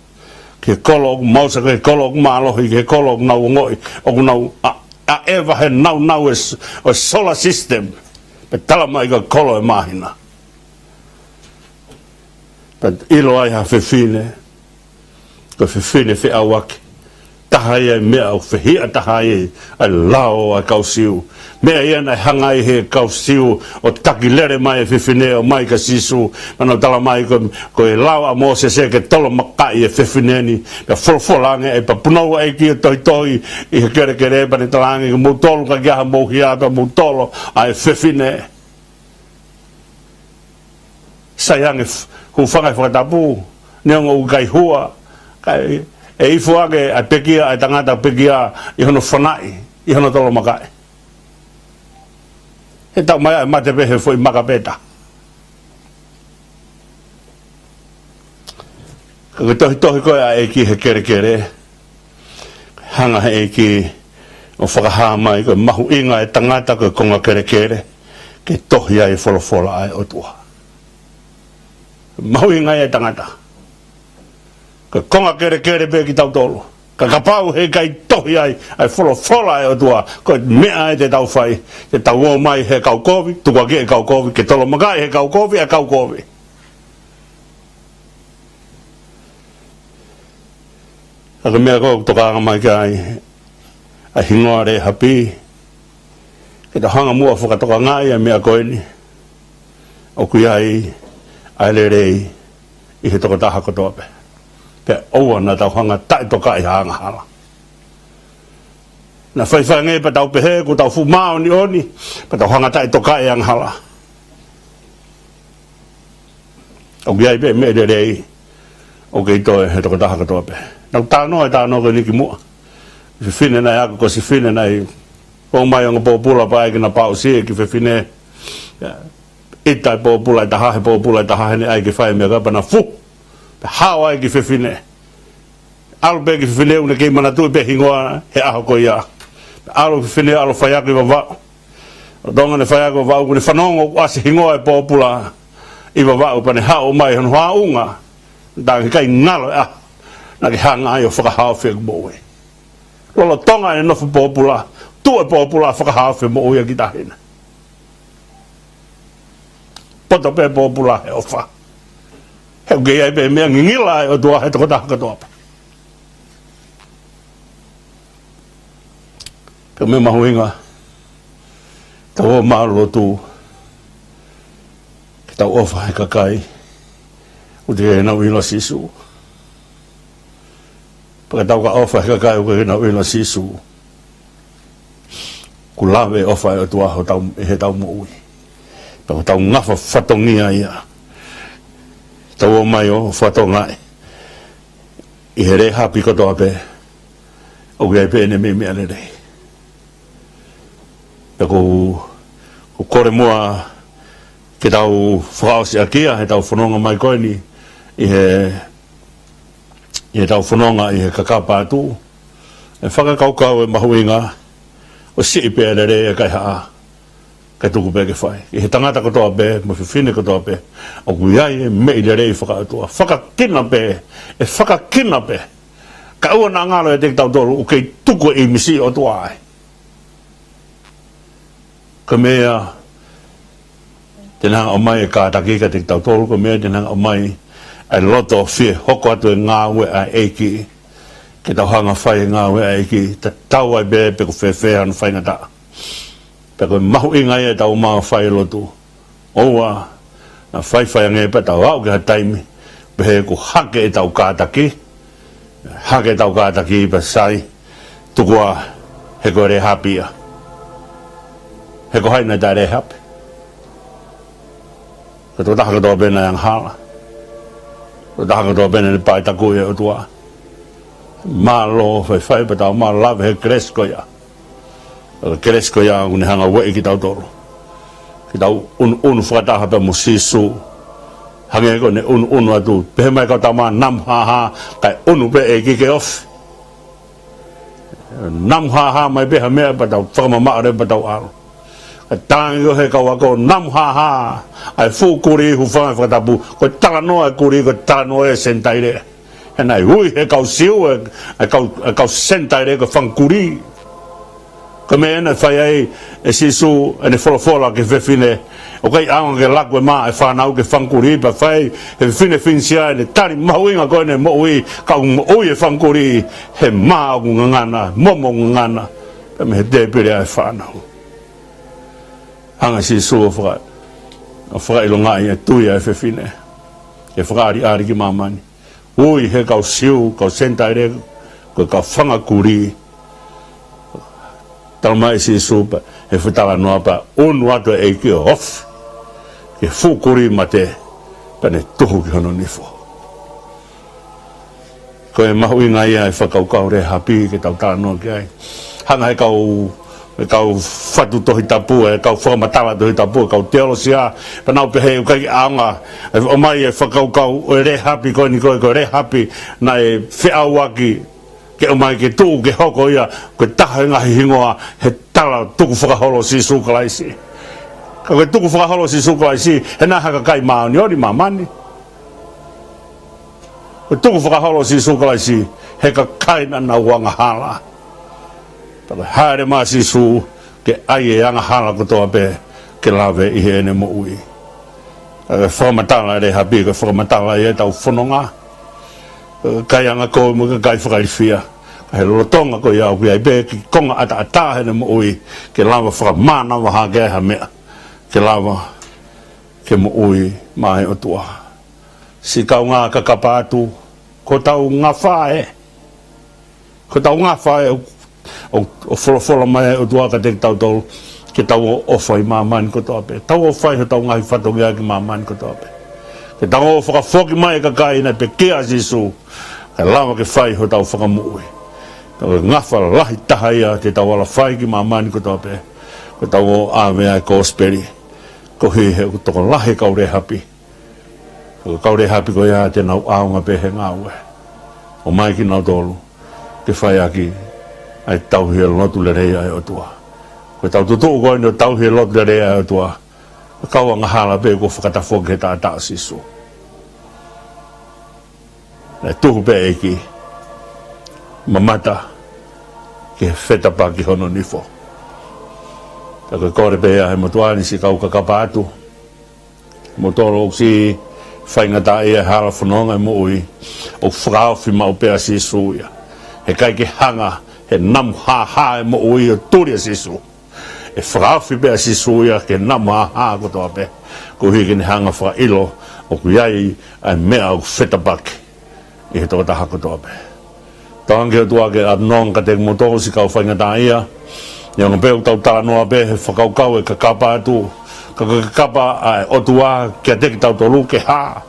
ki he kolo ʻoku mausa, ki he kolo ʻoku mālohi, ki he kolo ʻoku nau ongoʻi ʻoku nau ʻa, ʻaʻeva he naunau e s-, ʻo e solar system. Pea tala mai ko e kolo e māhina. Pea ʻilo ai ha fefine, ko e fefine feʻauaki. Taha ia e meʻa ʻoku fehiʻa taha ai ʻa e lao ʻa e kau Siu. Meʻa ia naʻe hanga ai he kau Siu ʻo taki lele mai e fefine ʻo ʻomai kia Sīsū. Naʻa nau tala mai ko, ko e lao ʻa Mōsese ke tolomakaʻi e fefine ni. Pea folofola ange ʻe he papunau ʻa e ʻEiki ʻo tohitohi ʻi he kelekele, pea ne talaange kia moutolu ka ʻikai ha mou hia, pea mou tolo ʻa e fefine. Sai ange f-, hūfanga he fakatapu, neongo ʻoku ʻikai hua, kae ʻe ifo ange ʻa e pekia, ʻa e tangata pekia ʻi hono fanaʻi, ʻi hono tolomakaʻi. He taʻu mai ʻa e mate pē he foʻi maka pē taha. Ka ko e tohitohi ko ē ʻa e ʻEiki he kelekele, hanga he ʻEiki ʻo fakahā mai ko e mahuʻinga e tangata ko e konga kelekele, ke tohi ai e folofola ʻa e ʻOtua. Mahuʻinga ia ʻa e tangata. Ko e konga kelekele pē kitautolu. Ka kapau heʻikai tohi ai ʻa e folofola ʻa e ʻOtua, ko e meʻa ia te tau fai, te tau ō mai he kau kovi, tukuakiʻi e kau kovi, ke tolomakaʻi he kau kovi ʻa e kau kovi. Ka ko e meʻa ko ē ʻoku tokanga mai ki ai ʻa e hingoa Lēhapi, ke tau hanga muʻa ʻo fakatokangaʻi ʻa e meʻa ko eni, ʻoku ʻi ai ʻa e lelei ʻi he tokotaha kotoa pē. Pea ʻoua naʻa tau hanga ʻo taʻetokaʻi ha angahala. Naʻa faifai ange pea tau pehē kuo tau fuʻu māʻoniʻoni, pea tau hanga ʻo taʻetokaʻi e angahala. ʻOku ʻi ai pē meʻa lelei ʻoku kei toe he tokotaha kotoa pē. Naʻa ku talanoa he talanoa ko eni kimuʻa. Fefine naʻe ako ko e fefine naʻe ō mai ongo pōpula pea ʻai ke na pauʻusia e kiʻi fefine. ʻIta e pōpula ʻe taha, he pōpula ʻe taha, he naʻe ʻai ke fai e meʻa ko ia pea na fuhu. Pea hao ai e kiʻi fefine. ʻAlu pē e kiʻi fefine ʻoku ne kei manatuʻi pē hingoa he ʻaho ko ia. ʻAlu e kiʻi fefine ʻalu ʻo faiako ʻi Vavaʻu. Lolotonga ʻene faiako ʻi Vavaʻu, kuo ne fanongo ʻoku ʻasi e hingoa e pōpula ʻi Vavaʻu pea ne haʻu mai hono haʻunga. Naʻe ʻikai ngalo e ʻaho naʻa ke hanga ai ʻo fakahaofi ʻeku moʻui. Lolotonga ʻene nofo pōpula, tuʻu e pōpula ʻo fakahaofi e moʻui ʻa e kiʻi taʻahine. Poto pē pōpula he ʻofa. He ʻoku ʻi ai pē meʻa ngingila ʻa e ʻOtua he tokotaha kotoa pē. Ko e meʻa mahuʻinga, tau ō mai ʻo lotu, ke tau ʻofa he kakai ʻoku teʻeki ke nau ʻilo ʻa Sīsū. Pea ka tau ka ʻofa he kakai ʻoku teʻeki ke nau ʻilo ʻa Sīsū, kuo lave e ʻofa ʻa e ʻOtua hotau, ʻi heʻetau moʻui. Pea ko ʻetau ngafa fatongia ia. Tau ō mai ʻo fakatokangaʻi ʻi he Lēhapi kotoa pē, ʻoku ʻi ai pē ʻene meimei meʻa lelei. Pea ʻoku ou, ʻoku ou kole muʻa ke tau fakaʻosi ʻaki ia heʻetau fononga mai ko eni ʻi he, ʻi heʻetau fononga ʻi he kakapa atu. ʻE fakakaukau e mahuʻinga ʻo siʻi pē e lelei ʻa e kaihaʻa, kae tuku pē ke fai. ʻI he tangata kotoa pē, mo e fefine kotoa pē, ʻoku ʻi ai e meʻi lelei fakaʻotua. Fakakina pē, ʻe fakakina pē. Ka ʻoua naʻa ngalo ʻiate kitautolu ʻoku kei tuku e ʻīmisi ʻo e ʻOtua ai. Ko e meʻa te ne hanga ʻo ʻomai e kātaki kiate kitautolu, ko e meʻa te ne hanga ʻo ʻomai ʻa e loto fie hoko atu e ngāue ʻa e ʻEiki. Ke tau hanga ʻo fai e ngāue ʻa e ʻEiki, tatau ai pē pe ko e fēfē hano faingataʻa. Pea ko e mahuʻinga ia ʻetau ō mai ʻo fai e lotu. ʻOua naʻa faifai ange pea tau aʻu ki ha taimi pehē kuo hake ʻetau kātaki, hake ʻetau kātaki pea sai, tuku ā, he ko e Lēhapi ia. He ko hai naʻe taʻe Lēhapi? Ko e tokotaha kotoa pē naʻe angahala. Ko e tokotaha kotoa pē naʻe paetaku ʻe he ʻOtua. Mālō faifai pea tau ō mai ʻo lave he kelesi ko ia. Ko e kelesi ko ia ʻoku ne hanga ʻo ueʻi kitautolu ke tau ʻunuʻunu fakataha pea mo Sīsū. Hangē ko ʻene ʻunuʻunu atu, pehē mai e kau tama, namu hāhā, kae ʻunu pē ʻEiki ke ofi. Namu hāhā mai pē ha meʻa pea tau fakamamaʻo leva pea tau ʻalu. Ka tangi ʻo he kau ako, namu hāhā ʻa e fuʻu kulī, hūfanga he fakatapu, ko e talanoa e kulī, ko e talanoa e Senitaile. He naʻe ui he kau Siu e, e kau, e kau Senitaile ko e fanga kulī. Ko e meʻa ena naʻe fai ai ʻe Sīsū ʻene folofola ki he fefine, ʻoku ʻikai ʻaonga ke laku e mā ʻa e fānau ki he fanga kulī, pea fai ʻe he fefine Finisia ʻene tali mahuʻinga ko eni ʻo e moʻui, ka ʻoku moʻui e fanga kulī he mā ʻoku ngangana, momo ʻoku ngangana, pea mei he tēpile ʻa e fānau. Hanga ʻe Sīsū ʻo faka-, ʻo fakaʻilongaʻi e tui ʻa e fefine, ke fakaʻaliʻali ki māmani. Ui he kau Siu, kau Senitaile, ko e kau fanga kulī. Talamai ʻe Sīsū pea, he fakatalanoa pea ʻunu atu e ʻEiki ʻo ofi ki he fuʻu kulī mate, pea ne tuhu ki hono nifo. Ko e mahuʻinga ia e fakakaukau Lēhapi ke tau talanoa ki ai. Hanga ʻe he kau, e kau fatu Tohi Tapu, e kau fakamatala Tohi Tapu, e kau teolosia, pea nau pehē ʻoku ʻikai ʻaonga ʻo ʻomai e fakakaukau ʻo e Lēhapi ko eni ko e, ko e Lēhapi naʻe feʻauaki ke ʻomai ke tuʻu ke hoko ia ko e taha e ngaahi hingoa he tala tukufakaholo ʻo Sīsū Kalaisi. Ka ko e tukufakaholo ʻo Sīsū Kalaisi, he naʻe ha kakai māʻoniʻoni ʻi māmani. Ko e tukufakaholo ʻo Sīsū Kalaisi he kakai naʻa nau angahala. Pea ko e hāʻele mai ʻa Sīsū ke ʻai e angahala kotoa pē ke lave ʻi heʻene moʻui. Ko e fakamatala ʻa e Lēhapi, ko e fakamatala ia ʻetau fononga, kakai angakovi mo e kakai fakailifia. Ka he lolotonga ko ia ʻoku ʻi ai pē kiʻi konga ʻataʻatā heʻene moʻui ke lava fakamānava hake ai ha meʻa, ke lava ke moʻui maʻa e ʻOtua. Siʻi kaungā kakapa atu, ko hotau ngafa ē. Ko hotau ngafa ē ʻo, ʻo, ʻo folofola mai ʻa e ʻOtua kiate kitautolu ke tau ō ʻo ʻofa ʻi māmani kotoa pē. Tau ō ʻo fai hotau ngaahi fatongia ki māmani kotoa pē. Ke tau ō ʻo fakafoki mai e kakai naʻe pekia ʻa Sīsū, kae lava ke fai hotau fakamoʻui. Ko e ngafa lahi taha ia te tau ala fai ki māmani kotoa pē, ko ʻetau ō ʻo ʻave ʻa e kosipeli. Koeʻuhi he ʻoku tokolahi e kau Lēhapi. Ko e kau Lēhapi ko ia te nau ʻaonga pē he ngāue. ʻOmai kinautolu ke fai ʻaki ʻa e tauhi e lotu lelei ʻa e ʻOtua. Ko ʻetau tutuʻu ko eni ʻo tauhi e lotu lelei ʻa e ʻOtua, ko e kau angahala pē kuo fakatafoki he taʻataʻa ʻo Sīsū. Naʻe tuhu pē ʻa e ʻEiki, mamata ki he fetapaki hono nifo. Pea ko e kole pē ia he motuʻa ni, siʻi kau kakapa atu, kimoutolu ʻoku siʻi faingataʻaʻia he hala fononga e moʻui, ʻoku fakaofi maʻu pē ʻa Sīsū ia. He ʻikai ke hanga he namu hāhā e moʻui ʻo tuli ʻa Sīsū. ʻE fakaofi pē ʻa Sīsū ia ki he namu hāhā kotoa pē, koeʻuhi ke ne hanga ʻo fakaʻilo ʻoku ʻi ai ʻa e meʻa ʻoku fetapaki ʻi he tokotaha kotoa pē. Tauange ki he ʻOtua ke ʻaonga kiate kimoutolu siʻi kau faingataʻaʻia. Neongo pē ʻoku tau talanoa pē he fakakaukau e kakapa atu, ka ko e kakapa ʻa e ʻOtua kiate kitautolu ke hā?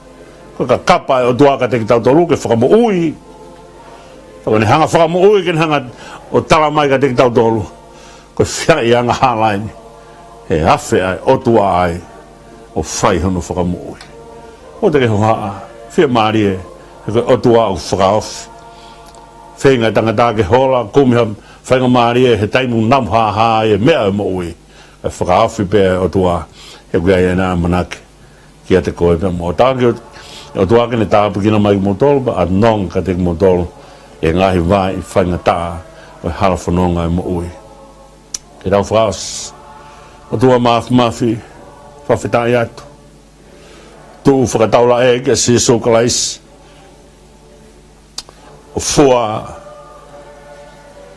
Ko e kakapa ʻa e ʻOtua kiate kitautolu ke fakamoʻui. Ka ko ʻene hanga ʻo fakamoʻui ke ne hanga ʻo tala mai kiate kitautolu, ko e fiaʻi angahala eni, ʻe afe ʻa e ʻOtua ai ʻo fai hono fakamoʻui. ʻOua te ke hohaʻa, fiemālie, he ko e ʻOtua ʻoku fakaofi. Feinga e tangata ke hola, kumi ha faingamālie he taimi ʻoku namu hāhā ai e meʻa ʻo e moʻui, ʻe fakaofi pē ʻa e ʻOtua, he ʻoku ʻi ai ʻene ʻamanaki kiate koe pea mo au. Tauange ki he ʻOtua ke ne tāpuekina mai kimoutolu, pea ʻaonga kiate kimoutolu he ngaahi vaʻe faingataʻa ʻo e hala fononga e moʻui. Ke tau fakaʻosi. ʻOtua Māfimafi, fakafetaʻi atu. Tuʻu fakataulaʻeiki ʻa Sīsū Kalaisi, ʻo fua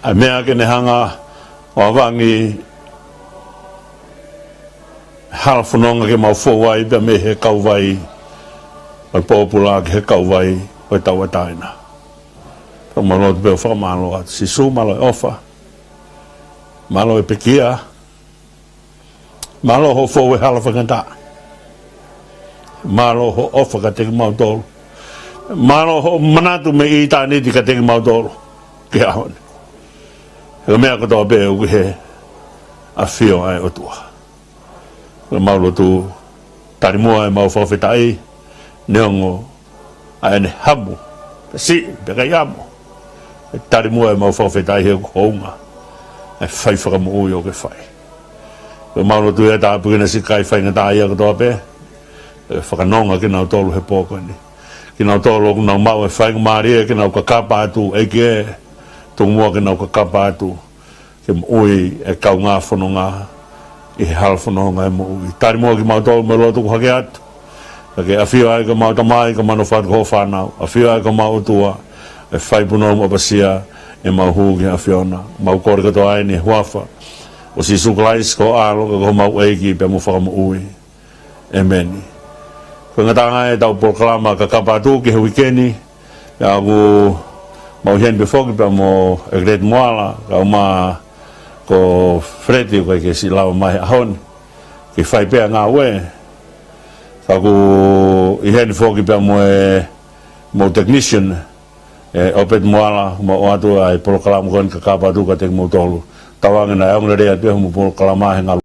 ʻa e meʻa ke ne hanga ʻo avangi hala fononga ke mau fou ai pea mei he kauvai ʻo e pōpula ki he kauvai ʻo e tauʻatāina. Pea mau lotu pē ʻo fakamālō atu. Sīsū, mālō e ʻofa. Mālō e pekia. Mālō hoʻo fou he hala faingataʻa. Mālō hoʻo ʻofa kiate kimautolu. Mālō hoʻo manatu mei ʻitāniti kiate kimautolu ki he ʻaho ni. He ko e meʻa kotoa pē ʻoku ʻi he ʻafio ʻa e ʻOtua. Ko ʻemau lotu, tali muʻa ʻemau fakafetaʻi, neongo ʻa ʻene hamu, pe siʻi, pe ʻikai amo. ʻE tali muʻa ʻemau fakafetaʻi he ʻoku hounga ʻa e fai fakamoʻui ʻoku ke fai. Ko ʻemau lotu ia, tāpuekina siʻi kakai faingataʻaʻia kotoa pē, ʻe fakanonga kinautolu he pō ko eni. Kinautolu ʻoku nau maʻu e faingamālie ke nau kakapa atu, ʻEiki ē, tuku muʻa ke nau kakapa atu ke moʻui e kaungā fononga ʻi he hala fononga e moʻui. Tali muʻa kimautolu mo e lotu ʻoku hake atu. Ka ke ʻafio ai ko homau Tamai, ka manofatu ko hoʻo fānau. ʻAfio ai ko homau ʻOtua, ʻe fai punou mo ʻapasia ʻemau hū ki he ʻAfiona. Mau kole kotoa eni he huafa ʻo Sīsū Kalaisi ko ho ʻAlo, ka ko homau ʻEiki pea mo Fakamoʻui. ʻĒmeni. Ko e ngataʻanga ʻetau polokalama Kakapa Atu ki he uike ni. Pea ʻoku mau ʻi heni pē foki pea mo ʻEkeleti Moala, kae ʻumaʻā ko Feleti, ʻoku ʻikai ke siʻi lava mai he ʻaho ni ke fai pē ʻa e ngāue. Ka ʻoku ʻi heni foki pea mo e, mo e technician, ʻe ʻOpeti Moala, mo ʻoatu ʻa e polokalama ko eni Kakapa Atu kiate kimoutolu. Tauange naʻe ongo lelei atu pē hoʻomou polokalama he ngalu